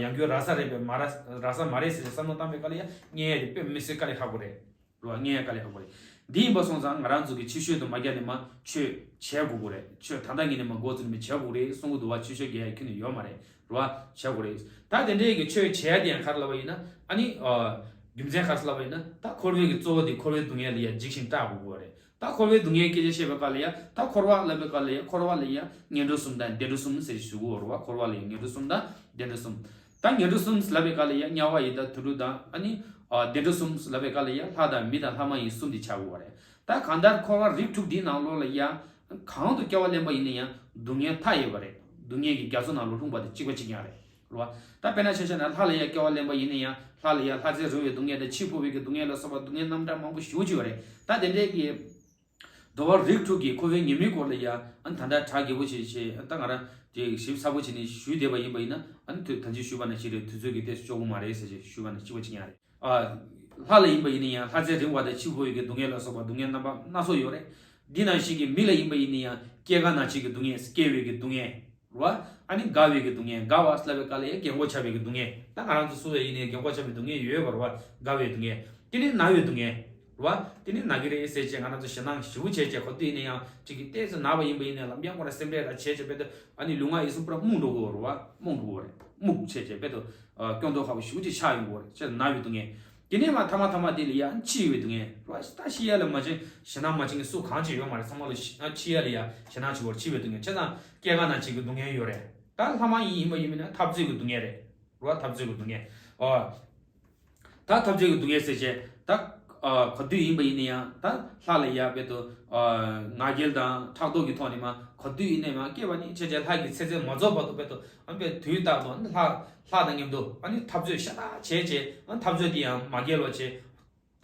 ཡང་བསྐྱར་རག་ས་རེད་པས་མ་རག་རག་ས་མ་རེད་ཟེར་བསམ་བློ་བཏང་པའི་སྐབས་ལ་ཡ་རྙེད་ཡ་དེ་དཔེ་མི་སྲིད་དཀའ་ལས་ཁག་པོ་རེད། རེད་བ། རྙེད་ཡ་དཀའ་ལས་ཁག་པོ་རེད། འདི་ཡིན་པ་སོང་ཙང་ང་རང་ཚོ་གི་ཕྱི་བཤོལ་དུ་མ་རྒྱག་ནས་མར་ཆོས་བྱེད་དགོས་ཀྱི་རེད། ཆོས་ད་ལྟ་ངས་ནས་མར་འགོ་བཙུགས་ནས་མར་བྱེད་དགོས་རེད་གསུང་གི་འདུག་བ། ཆོས་བཤོལ་རྒྱག་ཡ་ཁྱོན་ནས་ཡོད་མ་རེད། རེད་བ། བྱེད་དགོས་རེད། ད་དེ་འདྲའི་གི་ཆོས་བྱེད་ཡ་དེ་ཡང་ག་རེ་ལབ་པ་ཡིན་ན། ཨ་ནི་ཨ་རྒྱུ་མཚན་ག་རེ་ལབ་པ་ཡིན་ན། ད་འཁོར་བའི་གི་གཙོ་བོ་དེ་འཁོར་བའི་སྡུག་བསྔལ་ལ་ཡ་འཇིགས་ཤིང་སྐྲག་དགོས་ཀྱི་རེད། ད་འཁོར་བའི་སྡུག་བསྔལ་སྐད་ཆ་བཤད་པའི་སྐབས་ལ་ཡ། ད་འཁོར་བ་ལབ་པའི་སྐབས་ལ་ཡ། འཁོར་བ་ལ་ཡ་ངན་འགྲོ་གསུམ་དང་བདེ་འགྲོ་གསུམ་ཟེར་ཞུ་གི་ཡོད་རེད་བ། འཁོར་བ་ལ་ཡ་ངན་འགྲོ་གསུམ་དང་བདེ་འགྲོ་གསུམ། ད་ངན་འགྲོ་གསུམ་ལབ་པའི་སྐབས་ལ་ཡ་དམྱལ་བ་ཡི་དྭགས་དུད་འགྲོ་དང་། ཨ་ནི་ཨ་བདེ་འགྲོ་གསུམ་ལབ་པའི་སྐབས་ལ་ཡ་ལྷ་དང་མི་དང་ལྷ་མ་ཡིན་གསུམ་དེ་ཆགས་ཀྱི་ཡོད་རེད། ད་གང་ལྟར་འཁོར་བ་རིགས་དྲུག་འདིའི་ནང་ལོགས་ལ་ཡ་གང་དུ་སྐྱེ་བ་ལེན་པ་ཡིན་ན་ཡང་སྡུག་བསྔལ་མཐའ་ཡས་པ་རེད། སྡུག་བསྔལ་གྱི་རྒྱ་མཚོ་ནང་ལ་ལྷུང་པ་དང་གཅིག་པ་གཅིག་རྐྱང་རེད། རེད་བ། ད་དཔེར་ན་ཆ་བཞག་ན་ལྷ་ལ་ཡ་སྐྱེ་བ་ལེན་པ་ཡིན་ན་ཡང་། ལྷ་ལ་ཡ་ལྷ་རྫས་རུལ་བའི་སྡུག་བསྔལ་དང་། འཆི་འཕོ་བའི་གི་སྡུག་བསྔལ་ལ་སོགས་པ་སྡུག་བསྔལ་རྣམ་གྲངས་མང་པོ་ཞེ་པོ་ཅིག་ཡོད་རེད། ད་དེ་འདྲའི་གི་འགྲོ་བ་རིགས་དྲུག་གི་འཁོར་བའི་ཉེས་དམིགས་སྐོར་ལ་ཡ་ཨ་ནི་ད་ལྟ་གྲ་རྒྱས་པོ་བྱས་བྱས། ཨ་ནི་ད་ང་རང་དེ་ཞིབ་ཚགས་པོ་བྱས་ནས་ཞུས་བསྡད་པ་ཡིན་པ་ཡིན་ན། ཨ་ནི་དུས་ད་ཅི་ཞུས་པ་ནང་བཞིན་རེད། དུས་ཚོད་ཀྱི་ཏོག་ཙམ་ལྕོགས་པོ་མ་རེད་ཟེར་བྱས་ཞུས་པ་ནང་གཅིག་པ་གཅིག་རྐྱང་རེད། ཨ་ལྷ་ལ་ཡིན་པ་ཡིན་ན་ཡང་ལྷ་རྫས་རིལ་བ་དང་། འཆི་འཕོ་བའི་གི་སྡུག་བསྔལ་ལ་སོགས་པ་སྡུག་བསྔལ་རྣམ་པ་སྣ་ཚོགས་ཡོད་རེད། འདི་ནང་བཞིན་གྱི་མི་ལ་ཡིན་པ་ཡིན་ན་ཡང་སྐྱེ་རྒ་ན་འཆི་གི་སྡུག་བསྔལ། སྐྱེ་བའི་གི་སྡུག་བསྔལ། རེད་བ། ཨ་ནི་དགའ་བའི་གི་སྡུག་བསྔལ། དགའ་བ་ཟེར་ལབ་པའི་སྐབས་ལ་ཡང་རྒན་གོག་ཆགས་པའི་གི་སྡུག་བསྔལ། ད་ང་རང་ཚོ་སུ་ལ་ཡིན་ནའི་རྒན་གོག་ཆགས་པའི་སྡུག་བསྔལ་ཡོད་པ་རེད་བ། དགའ་བའི་སྡུག་བསྔལ། དེ་ནས་ན་བའི་སྡུག་བསྔལ། རེད་བ། དེ་ནས་ན་གི་རེད་ཟེར་བྱས་ང་རང་ཚོ་ཞེད་སྣང་ཞེ་པོ་བྱས་བྱས། ག་དུས་ཡིན་ན་ཡང་ཅིག་གི་ཏོག་ཙམ་ན་བ་ཡིན་པ་ཡིན་ནའི་ལམ་ཡང་ཁོ་ར་སེམས་ཁྲལ་ར་བྱས་བྱས། དཔེ་དུ་ཨ་ནི་ལུས་ངག་ཡིད་གསུམ་པུ་ར་རྨུགས་འགྲོ་གི་ཡོད་རེད་བ། རྨུགས་འགྲོ་གི་ཡོད་རེད། རྨུགས་བྱས་བྱས་དཔེ་དུ་ཨ་སྐྱོ་མདོག་ཁ་པོ་ཞེ་པོ་ཅིག་ཆགས་ཡོང་གི་ཡོད་རེད། བྱས་ན་བའི་སྡུག་བསྔལ། དེ་ནས་མར་མཐའ་མ་མཐའ་མ་དེ་ལ་ཡ་འཆི་བའི་སྡུག་བསྔལ་རེད་བ། ད་འཆི་ཡ་ལ་མ་བྱིན་ཞེད་སྣང་མ་བྱེད་མཁན་སུ་གང་ཅིག་ཡོད་མ་རེད། ཚང་མ་ལ་འཆི་ཡ་ལ་ཡ་ཞེད་སྣང་བྱེད་དགོས་རེད། འཆི་བའི་སྡུག་བསྔལ། བྱས་ཙང་སྐྱེ་རྒ་ན་འཆི་གི་སྡུག་བསྔལ་ཡོད་རེད། ད་ལྷག་མ་ཡིན་ཡིན་པ་ཡིན་མིན་ན་འཐབ་རྩོད་ཀྱི་སྡུག་བསྔལ་རེད། རེད་བ། འཐབ་རྩོད་ཀྱི་སྡུག་བསྔལ། ཨོ། ད་འཐབ་རྩོད་ཀྱི་སྡུག་བསྔལ་ཟེར་བྱས་ད། ཨ་ག་དུས་ཡིན་པ་ཡིན་ན་ཡང་ད་ལྷ་ལ་ཡ་དཔེ་དུ་ཨ་ང་རྒྱལ་དང་ཕྲག་དོག་གི་ཐོག་ནས་མར་ག་དུས་ཡིན་ནའི་མར་སྐྱེ་བ་ནི་བྱས་བྱས་ལྷ་གི་ཚེ་ཚད་མ་རྫོགས་བར་དུ་དཔེ་དུ་ཨ་དཔེ་དུས་རྟག་ཏུ་ཨ་ནི་ལྷ་ལྷ་དང་མཉམ་དུ་ཨ་ནི་འཐབ་རྩོད་ཤ་སྟག་བྱས་བྱས། ཨ་འཐབ་རྩོད་དེ་ཡང་མ་བརྒལ་བ་བྱས།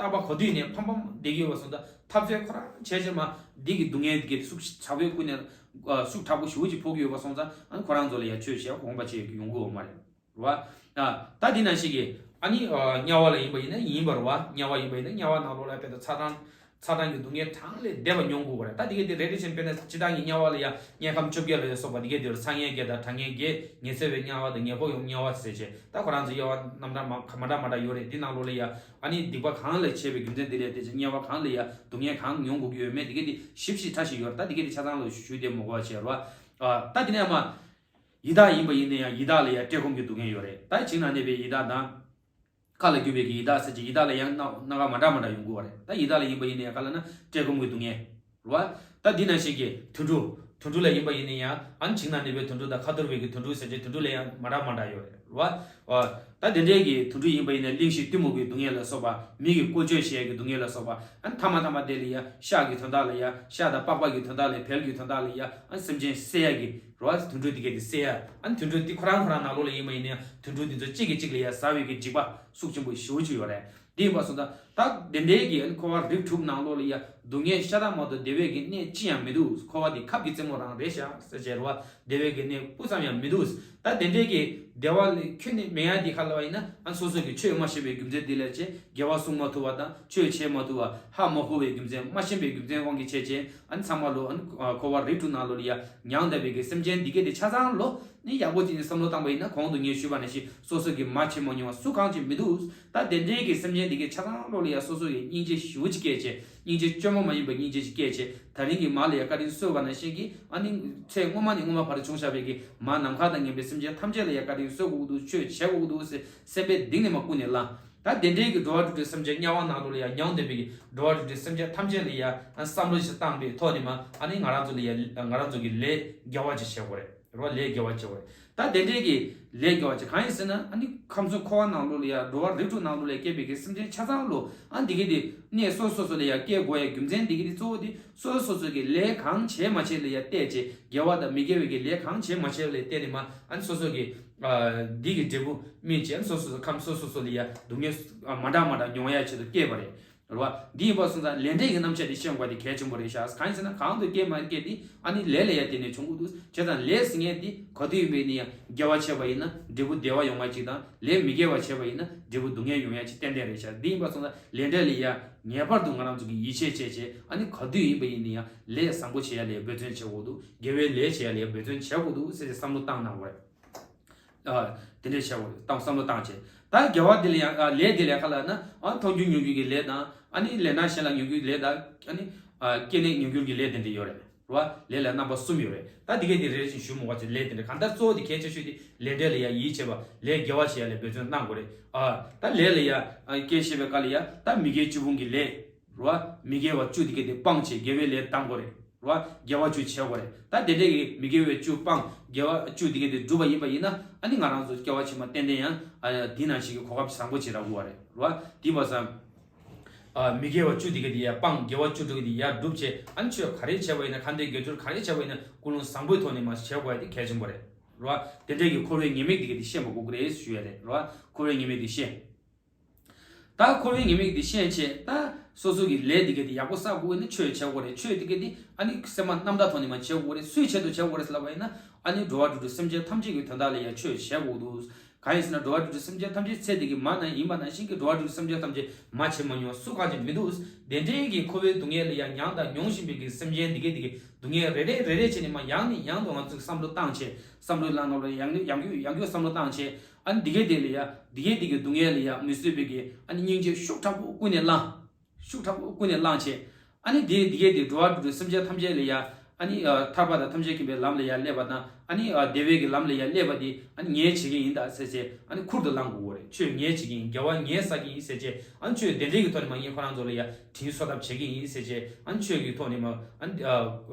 རྟག་པར་ག་དུས་ནས་ཕམ་ཕམ་བསྡད་ཀྱི་ཡོད་པ་སོང་ཙང་། འཐབ་རྩོད་ཁོ་རང་བྱས་བྱས་མར་འདི་གི་སྡུག་བསྔལ་འདི་གི་ཤུགས་དྲག་པོའི་ཀུན་ནས་ཨ་ཤུགས་དྲག་པོ་ཞེ་པོ་ཅིག་ཕོག་གི་ཡོད་པ་སོང་ཙང་། ཨ་ནི་ཁོ་རང་ཚོ་ལ་ཡ་ཆོས་བྱས་དགོངས་པ་བྱེད་ཡོང་གི་ཡོད་མ་རེད། རེད་བ། ཨ་ད་འདི་ནང་བཞིན་གྱི་ཨ་ནི་ཨ་དམྱལ་བ་ལ་ཡིན་པ་ཡིན་ན་ཡིན་པ་རེད་བ། དམྱལ་བ་ཡིན་པ་ཡིན་ན་དམྱལ་བ་ནང་ལོགས་ལ་དཔེ་དང་ཚ་གྲང་ཚ་གྲང་གི་སྡུག་བསྔལ་གྲངས་ལས་འདས་པ་མྱོང་དགོས་པ་རེད། ད་འདི་གའི་དེ་རེ་རེ་བཞིན་དཔེར་ན་སྤྱིར་བཏང་གི་དམྱལ་བ་ལ་ཡ་དམྱལ་ཁམས་བཅོ་བརྒྱད་ལ་ཡ་སོགས་པ་འདི་གའི་དེ་རུ་ཚ་ངན་བརྒྱད་དང་གྲང་ངན་བརྒྱད། ངལ་འཚོ་བའི་དམྱལ་བ་དང་ཉེ་འཁོར་གྱི་དམྱལ་བ་ཟེར་བྱས། ད་ཁོ་རང་ཚོ་དབྱེ་བ་རྣམ་གྲངས་མ་མ་འདྲ་མ་འདྲ་ཡོད་རེད། འདི་ནང་ལོགས་ལ་ཡ་ཨ་ནི་སྡིག་པ་གང་ལས་བྱས་པའི་རྒྱུ་མཚན་འདི་ལས་དེ་ཚོ་དམྱལ་བ་གང་ལ་ཡ་སྡུག་བསྔལ་གང་མྱོང་དགོས་ཀྱི་ཡོད་མེད་འདི་གའི་དེ་ཞིབ་ཞིབ་ཕྲ་ཞིག་ཡོད་རེད། ད་འདི་གའི་དེ་ཆ་ཚང་ལ་ཞུ་དེ་མི་དགོས་པ་བྱས་རེད་བ། ཨ་ད་འདི་ནས་མར་ཡི་དྭགས་ཡིན་པ་ཡིན་ན་ཡང་ཡི་དྭགས་ལ་ཡང་བཀྲེས་སྐོམ་གྱི་སྡུག་བསྔལ་ཡོད་རེད། ད་བྱིངས་ན་གནས་པའི་ཡི་དྭགས་དང་། མཁའ་ལ་རྒྱུ་བའི་གི་ཡི་དྭགས་ཟེར་གྱི་ཡི་དྭགས་ལ་ཡང་སྣ་སྣ་ཁ་མ་འདྲ་མ་འདྲ་ཡོང་གི་ཡོད་རེད། ད་ཡི་དྭགས་ལ་ཡིན་པ་ཡིན་ན་ཡང་ག་ལབ་ན་བཀྲེས་སྐོམ་གྱི་སྡུག་བསྔལ་རེད་བ། ད་འདི་ནང་བཞིན་གྱི་དུད་འགྲོ། དུད་འགྲོ་ལ་ཡིན་པ་ཡིན་ན་ཡང་ཨ་ནི་བྱིངས་ན་གནས་པའི་དུད་འགྲོ་དང་ཁ་འཐོར་བའི་གི་དུད་འགྲོ་ཟེར་གྱི་དུད་འགྲོ་ལ་ཡང་མ་འདྲ་མ་འདྲ་ཡོད་རེད། རེད་བ། ཨ་ད་དེ་འདྲའི་གི་དུད་འགྲོ་ཡིན་པ་ཡིན་ན་གླེན་ཞིང་གཏི་མུག་གི་སྡུག་བསྔལ་ལ་སོགས་པ། མི་གི་བཀོལ་སྤྱོད་བྱེད་ཡ་གི་སྡུག་བསྔལ་ལ་སོགས་པ། ཨ་ནི་མཐའ་མ་མཐའ་མ་དེ་ལ་ཡ་ཤ་གི་དོན་དག་ལ་ཡ། ཤ་དང་པགས་པ་གི་དོན་དག་ལ། བལ་གྱི་དོན་དག་ལ་ཡ། ཨ་ནི་སེམས་ཅན་བསད་ཡ་གི་རེད་བ། དུད་འགྲོ་འདི་གས་དེ་བསད་ཡ། ཨ་ནི་དུད་འགྲོ་འདི་ཁོ་རང་ཁོ་རང་ནང་ལོགས་ལ་ཡིན་པ་ཡིན་ན་ཡང་དུད་འགྲོ་འདི་ཚོ་གཅིག་གིས་གཅིག་ལ་ཡ་ཟ་བའི་གི་འཇིགས་པ་ཤུགས་ཆེན་པོ་ཞེ་པོ་ཅིག་ཡོད་རེད། དེ་ཡིན་པ་སོང་ཙང་ད་དེ་འདྲའི་གི་ཨ་ནི་འཁོར་བ་རིགས་དྲུག་ནང་ལོགས་ལ་ཡ་སྡུག་བསྔལ་ཤ་སྟག་མ་གཏོགས་བདེ་བའི་གི་གནས་ཅི་ཡང་མི་འདུག། འཁོར་བ་འདི་ཁབ་ཀྱི་རྩེ་མོ་རང་རེད་ཤག་ཟེར་བྱས་རེད་བ། བདེ་བའི་གི་གནས་སྤུ་ཙམ་ཡང་མི་འདུག། ད་དེ་འདྲའི་གི་བདེ་བ་ལ་ཁྱོན་ནས་མེད་ཡ་འདི་ག་ལབ་པ་ཡིན་ན། ཨ་སོ་སོ་གི་ཆོས་མ་ཤེས་པའི་རྒྱུ་མཚན་འདི་ལས་བྱས། དགེ་བ་སྲུང་མ་ཐུབ་པ་དང་ཆོས་བྱེད་མ་ཐུབ་པ། ཧ་མ་གོ་བའི་རྒྱུ་མཚན། མ་ཤེས་པའི་རྒྱུ་མཚན་དབང་གིས་བྱས་བྱས། ཨ་ནི་ཚང་མ་ལོ་ཨ་ནི་འཁོར་བ་རིགས་དྲུག་ནང་ལོགས་ལ་ཡ་མྱང་འདས་པའི་གི་སེམས་ཅན་འདི་གས་དེ་ཆ་ཚང་ལོ་ནི་ཡག་པོ་ཅིག་ནས་བསམ་བློ་བཏང་པ་ཡིན་ན། གོང་དུ་ངས་ཞུས་པ་ནང་བཞིན་སོ་སོ་གི་མ་བྱེད་མ་མྱོང་བ་སུ་གང་ཅིག་མི་འདུག། ད་དེ་འདྲའི་གི་སེམས་ཅན་འདི་གས་ཆ་ཚང་ལོ་ལ་ཡ་སོ་སོ་ཡི་སྙིང་རྗེ་ཞེ་པོ་ཅིག་སྐྱེས་བྱས། སྙིང་རྗེ་བཅོས་མ་མ་ཡིན་པ་སྙིང་རྗེ་ཅིག་སྐྱེས་བྱས། ད་རིང་གི་མ་ལ་ཡ་བཀའ་དྲིན་གསོས་པ་ནང་བཞིན་གྱི་ཨ་ནི་ཚེ་སྔོན་མ་ནས་སྔོན་མ་བར་བྱུང་བཞག་པའི་གི་མ་ནམ་མཁའ་དང་མཉམ་པའི་སེམས་ཅན་ཐམས་ཅད་ལ་ཡ་བཀའ་དྲིན་གསོས་དགོས་ཀྱི་འདུག། ཆོས་བྱེད་དགོས་ཀྱི་འདུག་ཟེར་སེམས་པའི་གཏིང་ནས་མ་ཀུན་ནས་བསླངས། ད་དེ་འདྲའི་གི་འགྲོ་བ་དྲུག་ཅུའི་སེམས་ཅན་དམྱལ་བ་ནང་ལོགས་ལ་ཡ་མྱང་འདས་པའི་གི་འགྲོ་བ་དྲུག་ཅུའི་སེམས་ཅན་ཐམས་ཅད་ལ་ཡ་བསམ་བློ་ཞིག་བཏང་པའི་ཐོག་ནས་མ་ཨ་ནི་ང་རང་ཚོ་ལ་ཡ་ང་རང་ཚོ་གི་ལས་དགེ་བ་ཅིག་བྱེད་དགོས་རེད། རེད་བ། ལས་དགེ་བ་བྱེད་དགོས་རེད། ད་དེ་འདྲའི་གི་ལས་དགེ་བ་ཅིག་གང་ཡིན་ཟེར་ན། ཨ་ནི་ཁམས་གསུམ་འཁོར་བ་ནང་ལོགས་ལ་ཡ་འགྲོ་བ་རིགས་དྲུག་ནང་ལོགས་ལ་སྐྱེས་པའི་གི་སེམས་ཅན་ཆ་ཚང་ལོ། ཨ་འདི་གི་དེ་གནས་སོ་སོ་སོ་ལ་ཡ་སྐྱེ་དགོས་ཡ་རྒྱུ་མཚན་འདི་གི་དེ་གཙོ་བོ་དེ་སོ་སོ་སོ་གི་ལས་གང་བྱས་མ་བྱས་ལ་ཡ་བལྟས་བྱས། དགེ་བ་དང་མི་དགེ་བའི་གི་ལས་གང་བྱས་མ་བྱས་ལ་ཡ་བལྟས་ནས་མ་ཨ་ནི་སོ་སོ་གི་ཨ་འདི་གི་འབྲས་བུ་སྨིན་བྱས། ཨ་ནི་སོ་སོ་སོ་ཁམས་སོ་སོ་སོ་ལ་ཡ་སྡུག་བསྔལ་ཨ་མ་འདྲ་མ་འདྲ་མྱོང་ཡ་ཆེད་དུ་སྐྱེས་པ་རེད། རེད་བ། འདི་ཡིན་པ་སོང་ཙང་ལས་འབྲས་ཀྱི་རྣམ་གཞག་འདི་ཤེས་དགོས་པ་དེ་གལ་ཆེན་པོ་རེད་ཤག། གང་ཡིན་ཟེར་ན་གང་དུ་སྐྱེས་མ་སྐྱེས་དེ་ཨ་ནི་ལས་ལ་ཡ་བརྟེན་ནས་བྱུང་གི་འདུག། བྱས་ཙང་ལས་ཟེར་མཁན་དེ་ག་དུས་ཡིན་པ་ཡིན་ན་ཡང་དགེ་བ་བྱས་པ་ཡིན་ན་འབྲས་བུ་བདེ་བ་ཡོང་ཡ་གཅིག་དང་། ལས་མི་དགེ་བ་བྱས་པ་ཡིན་ན་འབྲས་བུ་སྡུག་བསྔལ་ཡོང་ཡ་གཅིག་ཏན་ཏན་རེད་ཤག། འདི་ཡིན་པ་སོང་ཙང་ལས་འབྲས་ལ་ཡ་ངེས་པར་དུ་ང་རང་ཚོ་གིས་ཡིད་ཆེས་བྱས་བྱས། ཨ་ནི་ག་དུས་ཡིན་པ་ཡིན་ན་ཡང་ལས་བཟང་པོ་བྱེད་ཡ་ལ་ཡ་འབད་བརྩོན་བྱེད་དགོས་འདུག། དགེ་བའི་ལས་བྱེད་ཡ་ལ་ཡ་འབད་བརྩོན་བྱེད་དགོས་འདུག་ཟེར་ཏེ་བསམ་བློ་བཏང་གནང་དགོས་རེད། ཨ་དེ་འདྲས་བྱས་པ་རེད། ད་བསམ་བློ་བཏང་བྱས། ད་དགེ་བ་དེ་ལ་ཡང་ཨ་ལས་དེ་ལ་ཡང་ག་ལབ་ན། ཨ་མཐོང་རྒྱུ་མྱོང་རྒྱུ་གི་ལས་དང་། ཨ་ནི་ལས་སྣང་གཞན་ལ་མྱོང་རྒྱུ་ལས་དང་། ཨ་ནི་ཨ་སྐྱེས་ནས་མྱོང་འགྱུར་གྱི་ལས་དེ་འདྲས་ཡོད་རེད། རེད་བ། ལས་ལ་རྣམ་པ་གསུམ་ཡོད་རེད། ད་དེ་གས་དེ་རེ་རེ་བཞིན་ཞུ་མི་དགོས་པ་བྱས། ལས་དེ་འདྲས་གང་ལྟར་གཙོ་བོ་དེ་གལ་ཆེ་ཤོས་དེ་ལས་འབྲས་ལ་ཡང་ཡིད་ཆེས་པ། ལས་དགེ་བ་བྱེད་ཡ་ལ་འབད་བརྩོན་གནང་དགོས་རེད། ཨ་ད་ལས་ལ་ཡང་ཨ་སྐད་བཤད་པའི་སྐབས་ལ་ཡང་ད་མི་དགེ་བཅུ་སྤོང་གི་ལས། རེད་བ། མི་དགེ་བ་བཅུ་དེ་གས་དེ་སྤངས་བྱས་དགེ་བའི་ལས་གདམ་དགོས་རེད། རེད་བ། དགེ་བ་བཅུ་བྱེད་དགོས་རེད། ད་དེ་འདྲས་ཀྱི་མི་དགེ་བའི་བཅུ་སྤངས། དགེ་བ་བཅུ་དེ་གས་དེ་བསྒྲུབས་པ་ཡིན་པ་ཡིན་ན། ཨ་ནི་ང་རང་ཚོ་སྐྱེ་བ་ཕྱི་མ་ཏན་ཏན་ཡང་ཨ་འདི་ནང་བཞིན་གྱི་གོ་སྐབས་བཟང་པོ་ཅིག་རག་གི་ཡོད་རེད། རེད་བ། དེ་བ་སང་། ཨ་མི་དགེ་བ་བཅུ་དེ་གས་དེ་ཡར་སྤངས། དགེ་བ་བཅུ་དྲུག་དེ་ཡར་བསྒྲུབས་བྱས། ཨ་ནི་ཆོས་ག་རེ་བྱས་པ་ཡིན་ན། ཁ་འདོན་དགེ་སྦྱོར་ག་རེ་བྱས་པ་ཡིན་ན། ཀུན་སློང་བཟང་པོའི་ཐོག་ནས་མར་བྱེད་དགོས་ཡ་དེ་གལ་ཆེན་པོ་རེད། རེད་བ། དེ་འདྲས་ཀྱི་འཁོར་བའི་ཉེས་དམིགས་དེ་གས་དེ་ཤེས་པ་དགོས་ཀྱི་རེད་ཞུ་ཡ་རེད། རེད་བ། འཁོར་བའི་ཉེས་དམིགས་དེ་ཤེས། ད་འཁོར་བའི་ཉེས་དམིགས་དེ་ཤེས་བྱས། ད་སོ་སོ་གི་ལས་དེ་གས་དེ་ཡག་པོ་བསགས་དགོས་ན་ཆོས་བྱེད་དགོས་རེད། ཆོས་དེ་གས་དེ་ཨ་ནི་སེམས་པ་རྣམ་དག་ཐོག་ནས་མར་བྱེད་དགོས་རེད། སུའི་ཆེད་དུ་བྱེད་དགོས་རེད་ཟེར་ལབ་པ་ཡིན་ན། ཨ་ནི་འགྲོ་བ་དྲུག་དང་སེམས་ཅན་ཐམས་ཅད་ཀྱི་དོན་དག་ལ་ཡང་ཆོས་བྱེད་དགོས་འདུག། གང་ཡིན་ཟེར་ན་འགྲོ་བ་དྲུག་ཅུ་སེམས་ཅན་ཐམས་ཅད་ཚེ་འདི་གི་མ་ན་ཡིན་པ་ནང་བཞིན་གྱི་འགྲོ་བ་དྲུག་ཅུ་སེམས་ཅན་ཐམས་ཅད་མ་བྱེད་མ་མྱོང་བ་སུ་གང་ཅི་མི་འདུག་དེ་འདྲའི་གི་འཁོར་བའི་སྡུག་བསྔལ་ལ་ཡང་མྱངས་དང་མྱོང་བཞིན་པའི་གི་སེམས་ཅན་འདི་གའི་འདི་གའི་སྡུག་བསྔལ་རེ་རེ་རེ་རེ་བྱས་ནས་མ་ཡང་ནས་ཡང་དུ་ང་ཚོས་བསམ་བློ་བཏང་བྱས། བསམ་བློ་བླངས་ནོར་ལ་ཡང་ཡང་རྒྱུ་ཡང་རྒྱུ་བསམ་བློ་བཏང་བྱས། ཨ་ནི་འདི་གའི་འདི་ལ་ཡ་འདི་གའི་འདི་གའི་སྡུག་བསྔལ་ལ་ཡ་མི་བཟོད་པའི་གི་ཨ་ནི་སྙིང་རྗེ་ཤུགས་དྲག་པོ་ཀུན་ནས་བླངས། ཤུགས་དྲག་པོ་ཀུན་ནས་བླངས་བྱས། ཨ་ནི་དེ་འདི་གའི་དེ་འགྲོ་བ་དྲུག་ཅུ་སེམས་ཅན་ཐམས་ཅད་ལ་ཡ་ཨ་ནི་ཨ་ཐར་པ་དང་ཐམས་ཅད་མཁྱེན་པའི་ལམ་ལ་ཡ་སླེབས་པ་དང་ཨ་ནི་ཨ་བདེ་བའི་གི་ལམ་ལ་ཡ་སླེབས་པ་དེ་ཨ་ནི་ངས་བྱེད་ཀྱི་ཡིན་ད་ཟེར་བྱས་ཨ་ནི་ཁུར་དུ་བླངས་དགོས་ཀྱི་རེད། ཆོས་ངས་བྱེད་ཀྱི་ཡིན། དགེ་བ་ངས་བསགས་ཀྱི་ཡིན་ཟེར་བྱས་ཨ་ནི་ཆོས་དེ་འདྲའི་གི་ཐོག་ནས་མ་ངས་ཁོ་རང་ཚོ་ལ་ཡ་དྲིན་གཟོ་ཐབས་བྱེད་ཀྱི་ཡིན་ཟེར་བྱས་ཨ་ནི་ཆོས་ཀྱི་ཐོག་ནས་མ་ཨ་ནི་ཨ་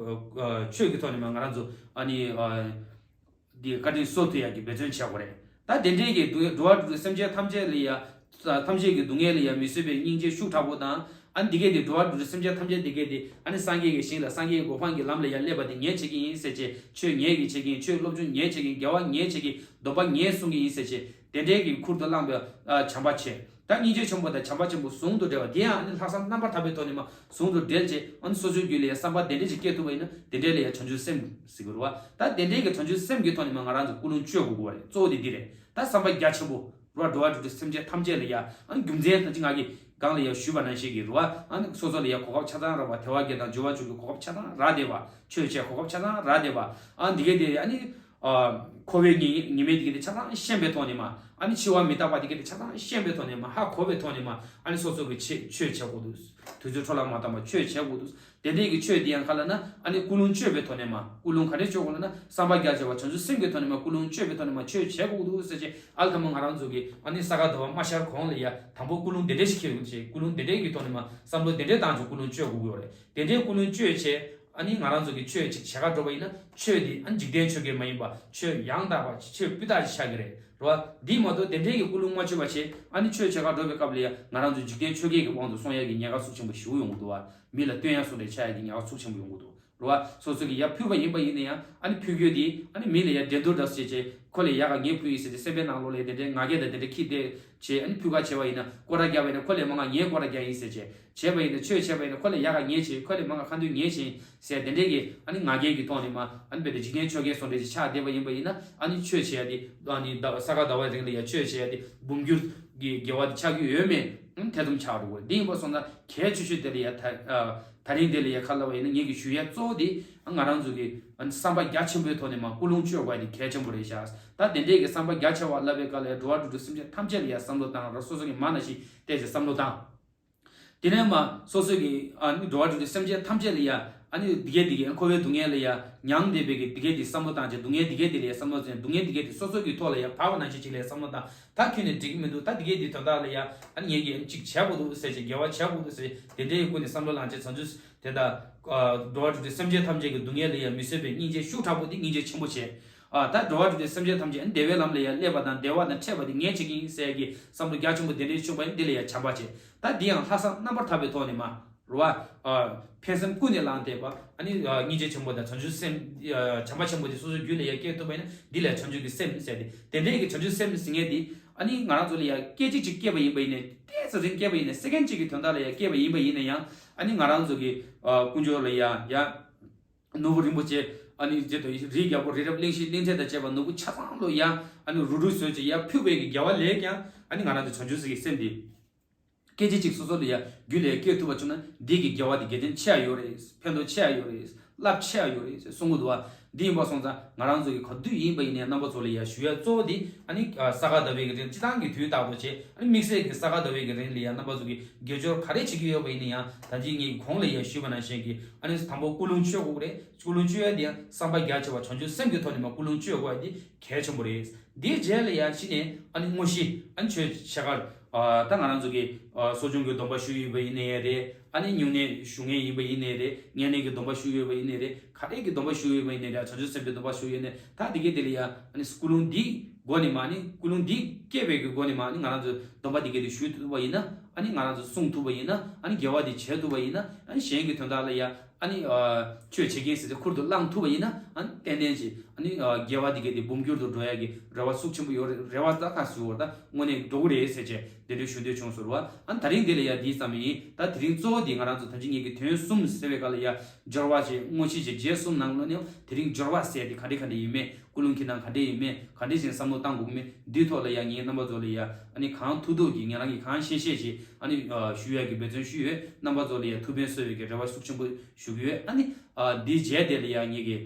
ཨ་ཆོས་ཀྱི་ཐོག་ནས་མ་ང་རང་ཚོ་ཨ་ནི་ཨ། འདི་བཀའ་དྲིན་གསོ་ཐུབ་ཡག་གི་འབད་བརྩོན་བྱེད་དགོས་རེད། ད་དེ་འདྲའི་གི་འགྲོ་བ་དྲུག་ཅུ་སེམས་ཅན་ཐམས་ཅད་ལ་ཡ། ཐམས་ཅད་ཀྱི་སྡུག་བསྔལ་ལ་ཡ་མི་བཟོད་པའི་སྙིང་རྗེ་ཤུགས་དྲག་པོ་དང་། ཨ་ནི་འདི་གས་དེ་འགྲོ་བ་དྲུག་ཅུ་སེམས་ཅན་ཐམས་ཅད་འདི་གས་དེ་ཨ་ནི་སངས་རྒྱས་ཀྱི་ཞིང་ལ་སངས་རྒྱས་ཀྱི་གོ་འཕང་གི་ལམ་ལ་ཡ་སླེབས་པ་དེ་ངས་བྱེད་ཀྱི་ཡིན་ཟེར་བྱས། ཆོས་ངས་ཀྱིས་བྱེད་ཀྱི་ཡིན། ཆོས་སློབ་སྦྱོང་ངས་བྱེད་ཀྱི་ཡིན། དགེ་བ་ངས་བྱེད་ཀྱི་ཡིན། སྡོམ་པ་ངས་སྲུང་གི་ཡིན་ཟེར་བྱས་དེ་འདྲའི་གི་ཁུར་དུ་བླངས་པའི་བྱམས་པ་བྱས། ད་སྙིང་རྗེ་ཆེན་པོ་དང་བྱམས་པ་ཆེན་པོ་ཟུང་དུ་འབྲེལ་བ་དེ་ཡང་ཨ་ནི་ལྷག་བསམ་རྣམ་པར་དག་པའི་ཐོག་ནས་མ་ཟུང་དུ་འབྲེལ་བྱས་ཨ་ནི་སོ་སོའི་རྒྱུད་ལ་ཡ་བསམ་པ་དེ་འདྲ་ཞིག་སྐྱེ་ཐུབ་པ་ཡིན་ན་དེ་འདྲ་ལ་ཡ་བྱང་ཆུབ་སེམས་ཟེར་གི་རེད་བ། ད་དེ་འདྲའི་གི་བྱང་ཆུབ་སེམས་ཀྱི་ཐོག་ནས་མ་ང་རང་ཚོ་ཀུན་སློང་བཅོས་དགོས་ཀྱི་རེད། གཙོ་བོ་དེ་འདི་རེད། ད་བསམ་པ་རྒྱ་ཆེན་པོ་རེད་བ། འགྲོ་བ་དྲུག་ཅུ་སེམས་ཅན་ཐམས་ཅད་ལ་ཡ་ཨ་ནི་རྒྱུ་མཚན་ད་ཅི་ང་གིས་སྒང་ལ་ཡ་ཞུས་པ་ནང་བཞིན་གི་རེད་བ། ཨ་ནི་སོ་སོ་ལ་ཡ་གོ་སྐབས་ཆ་ཚང་རག་པ། དལ་བ་བརྒྱད་དང་འབྱོར་བ་བཅུ་གི་གོ་སྐབས་ཆ་ཚང་རག་བསྡད་པ། ཆོས་བྱེད་གོ་སྐབས་ཆ་ཚང་རག་བསྡད་པ། ཨ་འདི་གས་དེ་ཨ་ནི། ཨ་འཁོར་བའི་ཉེས་ཉེས་དམིགས་དེ་ག་དེ་ཆ་ཚང་ཤེས་པའི་ཐོག་ནས་མ། ཨ་ནི་འཆི་བ་མི་རྟག་པ་དེ་ག་དེ་ཆ་ཚང་ཤེས་པའི་ཐོག་ནས་མ། ཧ་གོ་བའི་ཐོག་ནས་མ། ཨ་ནི་སོ་སོ་གི་ཆེ་ཆོས་བྱེད་དགོས་འདུག་དུས་ཚོད་འཕྲོ་བརླག་མ་བཏང་བ་ཆོས་བྱེད་དགོས་འདུག་དེ་འདྲའི་གི་ཆོས་དེ་ཡང་ག་ལ་ན་ཨ་ནི་ཀུན་སློང་བཅོས་པའི་ཐོག་ནས་མ། ཀུན་སློང་ག་རེ་བཅོས་དགོས་ལ་ན་བསམ་པ་རྒྱ་ཆེ་བ་བྱང་ཆུབ་སེམས་ཀྱི་ཐོག་ནས་མ། ཀུན་སློང་བཅོས་པའི་ཐོག་ནས་མ་ཆོས་བྱེད་དགོས་འདུག་ཟེར་བྱས་ཨ་ལ་ཐ་མ་ང་རང་ཚོ་གི་ཨ་ནི་ས་ག་ཟླ་བ་མ་ཤར་གོང་ལ་ཡ་དང་པོ་ཀུན་སློང་དེ་འདྲ་ཞིག་འཁྱེར་དགོས་ཤེས། ཀུན་སློང་དེ་འདྲའི་གི་ཐོག་ནས་མ་བསམ་བློ་དེ་འདྲའི་བཏང་བྱས་ཀུན་སློང་བཅོས་དགོས་ཀྱི་ཡོད་རེད། དེ་འདྲའི་ཀུན་སློང་བཅོས་བྱས། ཨ་ནི་ང་རང་ཚོ་གི་ཆོས་ཅིག་བྱེད་ག་འགྲོ་བ་ཡིན་ན་ཆོས་འདི་ཨ་ནི་འཇིག་རྟེན་ཆོས་བརྒྱད་མ་ཡིན་པ་ཆོས་ཡང་དག་པ་ཆོས་སྤུས་དག་ཅིག་ཆགས་ཀྱི་རེད་རེད་བ། འདི་མ་གཏོགས་དེ་འདྲའི་གི་ཀུན་སློང་མ་བཅོས་པ་བྱས་ཨ་ནི་ཆོས་བྱེད་ག་འགྲོ་བའི་སྐབས་ལ་ཡ་ང་རང་ཚོ་འཇིག་རྟེན་ཆོས་བརྒྱད་ཀྱི་དབང་དུ་སོང་ཡ་གི་ཉེན་ཁ་ཤུགས་ཆེན་པོ་ཞེ་པོ་ཡོང་གི་འདུག་བ། མི་ལ་བསྟོད་ཡ་སོགས་ལས་ཆགས་ཡ་གི་ཉེན་ཁ་ཤུགས་ཆེན་པོ་ཡོང་གི་འདུག་རེད་བ། སོ་སོ་གི་ཡ་ཕུལ་བ་ཡིན་པ་ཡིན་ན་ཡང་ཨ་ནི་ཕུལ་རྒྱུ་དེ་ཨ་ནི་མི་ལ་ཡ་འགྲན་བསྡུར་འདྲ་བྱས་བྱས་ཁོ་ལས་ཡག་ག་ངས་ཕུལ་ཡིན་ཟེར་ཏེ་སེམས་པའི་ནང་ལོགས་ལ་དེ་འདྲའི་ང་རྒྱལ་དང་དེ་འདྲ་ཁྱི་དེ་བྱས་ཨ་ནི་ཕུལ་ག་བྱས་པ་ཡིན་ན་སྐོར་ར་རྒྱག་པ་ཡིན་ན་ཁོ་ལས་མང་ང་ངས་སྐོར་ར་རྒྱག་ཡིན་ཟེར་བྱས། བྱས་པ་ཡིན་ན་ཆོས་བྱས་པ་ཡིན་ན་ཁོ་ལས་ཡག་ག་ངས་བྱས། ཁོ་ལས་མང་ག་ཁ་འདོན་ངས་བྱས་ཟེར་དེ་འདྲས་ཀྱི་ཨ་ནི་ང་རྒྱལ་གྱི་ཐོག་ནས་མ་ཨ་ནི་བས་ཏེ་འཇིག་རྟེན་ཆོས་བརྒྱད་སོགས་འདྲས་ཀྱི་ཆགས་བསྡད་པ་ཡིན་པ་ཡིན་ན་ཨ་ནི་ཆོས་བྱས་ཏེ་ཨ་ནི་ཟླ་ས་ག་ཟླ་བའི་རིང་ལ་ཡ་ཆོས་བྱས་ཏེ་འབུམ་འགྱུར་གྱི་དགེ་བ་དེ་ཆགས་ཀྱི་ཡོད་མེད་ཨ་ནི་ཐེ་ཚོམ་ཆགས་འགྲོ་གི་རེད། འདི་ཡིན་པ་སོང་ཙང་གལ་ཆེ་ཤོས་དེ་ལ་ཡ་ད་ཨ་ད་རིང་དེ་ལ་ཡ་ག་ལབ་པ་ཡིན་ན་ངེད་ཀྱི་ཞུ་ཡ་གཙོ་བོ་དེ་ཨ་ང་རང་ཚོ་གི་ཨ་ནི་བསམ་པ་རྒྱ་ཆེན་པོའི་ཐོག་ནས་མ་ཀུན་སློང་བཅོས་དགོས་ཡ་དེ་གལ་ཆེན་པོ་རེད་ཤག་ད་དེ་འདྲས་ཀྱི་བསམ་པ་རྒྱ་ཆེ་བ་ལབ་པའི་སྐབས་ལ་ཡ་འགྲོ་བ་དྲུག་ཅུ་སེམས་ཅན་ཐམས་ཅད་ལ་ཡ་བསམ་བློ་བཏང་ར་སོ་སོ་གི་མ་ན་ཞིག་བལྟས་ཏེ་བསམ་བློ་བཏང་། དེ་ནས་མ་སོ་སོ་གི་ཨ་ནི་འགྲོ་བ་དྲུག་ཅུ་སེམས་ཅན་ཐམས་ཅད་ལ་ཡ་ཨ་ནི་འདི་གས་འདི་གས་འཁོར་བའི་སྡུག་བསྔལ་ལ་ཡ་མྱངས་བསྡད་པའི་གི་འདི་གས་འདི་བསམ་བློ་བཏང་བྱས་སྡུག་བསྔལ་འདི་གས་འདི་ལ་ཡ་བསམ་བློ་བཏང་སྡུག་བསྔལ་འདི་གས་འདི་སོ་སོ་གི་ཐོག་ལ་ཡ་བབས་པ་ནང་བཞིན་ཅིག་ལ་ཡ་བསམ་བློ་བཏང་། ད་ཁྱོད་ནས་འགྲིག་གི་མི་འདུག་ད་འདི་གས་འདི་དོན་དག་ལ་ཡ་ཨ་ནི་ངས་ཀྱི་ཨ་ནི་ཅིག་བྱས་དགོས་འདུག་ཟེར་བྱས་དགེ་བ་བྱས་དགོས་འདུག་ཟེར་དེ་འདྲའི་ཀུན་ནས་བསམ་བློ་བླངས་བྱས་བྱང་ཆུབ་དེ་དག་འགྲོ་བ་དྲུག་ཅུ་སེམས་ཅན་ཐམས་ཅད་ཀྱི་སྡུག་བསྔལ་ལ་ཡ་མི་བཟོད་པའི་སྙིང་རྗེ་ཤུགས་དྲག་པོ་འདི་སྙིང་རྗེ་ཆེན་པོ་བྱས། ཨ་ད་འགྲོ་བ་དྲུག་ཅུ་སེམས་ཅན་ཐམས་ཅད་བདེ་བའི་ལམ་ལ་ཡང་སླེབས་པ་དང་བདེ་བ་དང་འཕྲད་པ་དེ་ངས་བྱེད་ཀྱི་ཡིན་ཟེར་གྱི་བསམ་བློ་རྒྱ་ཆེན་པོ་དེ་འདྲའི་བྱུང་བ་ཡིན་འདི་ལ་ཡང་བྱམས་པ་བྱེད། ད་འདི་ཡང་ལྷག་བསམ་རྣམ་པར་དག་པའི་ཐོག་ནས་མ་རུ་བ། ཨ་ཕན་སེམས་ཀུན་ནས་བསླངས་ཏེ་པ་ཨ་ནི་ཨ་སྙིང་རྗེ་ཆེན་པོ་དང་བྱང་ཆུབ་སེམས་ཨ་བྱམས་པ་ཆེན་པོ་དེ་སོ་སོའི་རྒྱུད་ལ་ཡང་སྐྱེ་ཐུབ་པ་ཡིན་ན་འདི་ལ་བྱང་ཆུབ་ཀྱི་སེམས་ཟེར་ཏེ་དེ་འདྲའི་གི་བྱང་ཆུབ་སེམས་ཟེར་མཁན་དེ་ཨ་ནི་ང་རང་ཚོ་ལ་ཡང་སྐད་ཅིག་ཅིག་སྐྱེས་པ་ཡིན་པ་ཡིན་ནའི་ཏོག་ཙམ་རིང་སྐྱེས་པ་ཡིན་ནའི་སེ་ཀན་གཅིག་གི་དོན་དག་ལ་ཡང་སྐྱེས་པ་ཡིན་པ་ཡིན་ན་ཡང་ཨ་ནི་ང་རང་ཚོ་གི་ཨ་དཀོན་མཆོག་ལ་ཡང་ཡང་། ནོར་བུ་རིན་པོ་ཆེ་ཨ་ནི་རྗེ་དང་རིའི་རྒྱལ་པོ་རི་རབ་གླིང་བཞི་གླིང་ཕྲན་དང་བཅས་པ་ནོར་བུ་ཆ་ཚང་ལོ་ཡ་ཨ་ནི་རུ་རུ་བཟོས་ཀྱི་ཡ་ཕུལ་བའི་གི་དགེ་བ་ལས་ཀྱང་ཨ་ནི་ང་རང་ཚོ་བྱང་ཆུབ་སེམས་དེ་སྐད་ཅིག་གཅིག་སོ་སོ་ལ་ཡ་རྒྱུད་ལ་ཡ་སྐྱེ་ཐུབ་པ་བྱུང་ན་འདི་གི་དགེ་བ་དེ་དགེ་དོན་ཆེ་ཡ་ཡོད་རེད། ཕན་ཐོགས་ཆེ་ཡ་ཡོད་རེད། རླབས་ཆེ་ཡ་ཡོད་རེད་ཟེར་གསུང་གི་འདུག་བ། འདི་ཡིན་པ་སོང་ཙང་ང་རང་ཚོ་གི་ག་དུས་ཡིན་པ་ཡིན་ནའི་རྣམ་པ་ཚོ་ལ་ཡ་ཞུ་ཡ་གཙོ་བོ་དེ་ཨ་ནི་ས་ག་ཟླ་བའི་གི་རིང་སྤྱི་བཏང་གི་དུས་རྟག་ཏུ་བྱས་ཨ་ནི་དམིགས་བསལ་གི་ས་ག་ཟླ་བའི་གི་རིང་ལ་ཡ་རྣམ་པ་ཚོ་གི་དགེ་སྦྱོར་ག་རེ་བྱེད་ཀྱི་ཡོད་པ་ཡིན་ན་ཡང་ད་ཅི་ངས་གོང་ལ་ཡ་ཞུས་པ་ནང་བཞིན་གི་ཨ་ནི་དང་པོ་ཀུན་སློང་བཅོས་དགོས་རེད། ཀུན་སློང་བཅོས་ཡ་དེ་ཡང་བསམ་པ་རྒྱ་ཆེ་བ་བྱང་ཆུབ་སེམས་ཀྱི་ཐོག་ནས་མ་ཀུན་སློང་བཅོས་དགོས་ཡ་དེ་གལ་ཆེན་པོ་རེད། དེའི་རྗེས་ལ་ཡ་ཕྱི་ནས་ཨ་ནི་དངོས་གཞི་ཨ་ནི་ཆོས་བྱེད་ཀར་ཨ་ད་ང་རང་ཚོ་གི་ཨ་གསོ་སྦྱོང་གི་སྡོམ་པ་ཞུ་ཡོད་པ་ཡིན་ནའི་རེད། ཨ་ནི་སྨྱུང་གནས་ཞུ་མཁན་ཡིན་པ་ཡིན་ནའི་རེད། ངན་ལེན་གྱི་སྡོམ་པ་ཞུ་ཡོད་པ་ཡིན་ནའི་རེད། ག་རེ་གི་སྡོམ་པ་ཞུ་ཡོད་པ་ཡིན་ནའི་རེད། བྱང་ཆུབ་སེམས་དཔའི་སྡོམ་པ་ཞུ་ཡོད་ནའི་ད་དེ་གའི་དེ་ལ་ཡ་ཨ་ནི་ཀུན་སློང་འདི་སྒོ་ནས་མ་ནི་ཀུན་སློང་འདི་སྐྱེས་པའི་གི་སྒོ་ནས་མ་ནི་ང་རང་ཚོ་སྡོམ་པ་དེ་གའི་དེ་ཞུ་ཐུབ་པ་ཡིན་ན་ཨ་ནི་ང་རང་ཚོ་སྲུང་ཐུབ་པ་ཡིན་ན་ཨ་ནི་དགེ་བ་དེ་བྱེད་ཐུབ་པ་ཡིན་ན་ཨ་ནི་གཞན་གྱི་དོན་དག་ལ་ཡ་ ཨ་ནི་ཆོས་བྱེད་མཁན་ཟེར་ཚེ་ཁུར་དུ་བླངས་ཐུབ་པ་ཡིན་ན། ཨ་ནི་ཏན་ཏན་ཅིག་ཨ་ནི་དགེ་བ་འདི་གའི་དེ་འབུམ་འགྱུར་དུ་འགྲོ་ཡ་གི་རེ་བ་ཤུགས་ཆེན་པོ་ཡོད་རེད། རེ་བ་ད་ཁ་ཟུར་བ་ད་དངོས་གནས་འགྲོ་གི་རེད་ཟེར་བྱས་དེ་འདྲའི་ཞུ་འདོད་བྱུང་ཟེར་བ། ཨ་ནི་དེ་རིང་འདི་ལ་ཡ་འདི་ཙམ་ཡིན། ད་དེ་རིང་གཙོ་བོ་འདི་ང་རང་ཚོ་ད་ཅི་ངེད་ཀྱི་དོན་གསུམ་ཟེར་བའི་སྐབས་ལ་ཡ་སྦྱོར་བ་བྱས། དངོས་གཞི་བྱས། རྗེས་གསུམ་ནང་ལོགས་ནས་དེ་རིང་སྦྱོར་བ་ཟེར་དེ་ག་འདྲ་ག་འདྲ་ཡོད་མེད། ཀུན་སློང་ཁྱེར་སྟངས་ག་འདྲ་ཡིན་མིན། ག་འདྲ་ཞིག་བསམ་བློ་བཏང་དགོས་མིན། འདིའི་ཐོག་ལ་ཡང་ངས་རྣམ་པ་ཚོ་ལ་ཡ་ཨ་ནི་གང་ཐུབ་ཐུབ་ཀྱིས་ངེད་རང་གིས་གང་ཤེས་ཤེས་ཤིག་ཨ་ནི་ཞུ་ཡ་གི་འབད་བརྩོན་ཞུས་ཡོད། རྣམ་པ་ཚོ་ལ་ཡ་ཐུགས་ཕན་གསོས་ཡོད་ཀྱི་རེ་བ་ཤུགས་ཆེན་པོ་ཞུ་གི་ཡོད། ཨ་ནི་འདིའི་རྗེས་དེ་ལ་ཡ་ངེད་ཀྱིས་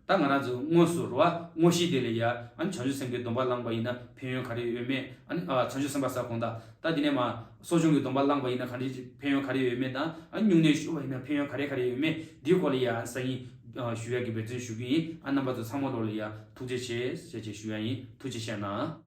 ད་ང་རང་ཚོ་དངོས་སུ་རེད་བ། དངོས་གཞི་དེ་ལ་ཡ་ཨ་ནི་བྱང་ཆུབ་སེམས་ཀྱི་སྡོམ་པ་བླངས་པ་ཡིན་ན་ཕན་ཡོན་ག་རེ་ཡོད་མེད། ཨ་ནི་བྱང་ཆུབ་སེམས་དཔའ་ཟེར་དགོངས་དག་ད་དེ་ནས་མ་གསོ་སྦྱོང་གི་སྡོམ་པ་བླངས་པ་ཡིན་ན་ག་འདྲ་ཕན་ཡོན་ག་རེ་ཡོད་མེད་དང་། ཨ་སྨྱུང་གནས་ཞུས་པ་ཡིན་ན་ཕན་ཡོན་ག་རེ་ག་རེ་ཡོད་མེད། འདིའི་སྐོར་ལ་ཡ་སང་ཉིན་ཞུ་ཡ་གི་འབད་བརྩོན་ཞུ་གི་ཡིན། ཨ་རྣམ་པ་ཚོ་ཚང་མ་ལོ་ལ་ཡ་ཐུགས་རྗེ་ཆེ་ཟེར་བྱས་ཞུ་ཡ་ཡིན། ཐུགས་རྗེ་ཆེ་གནང་།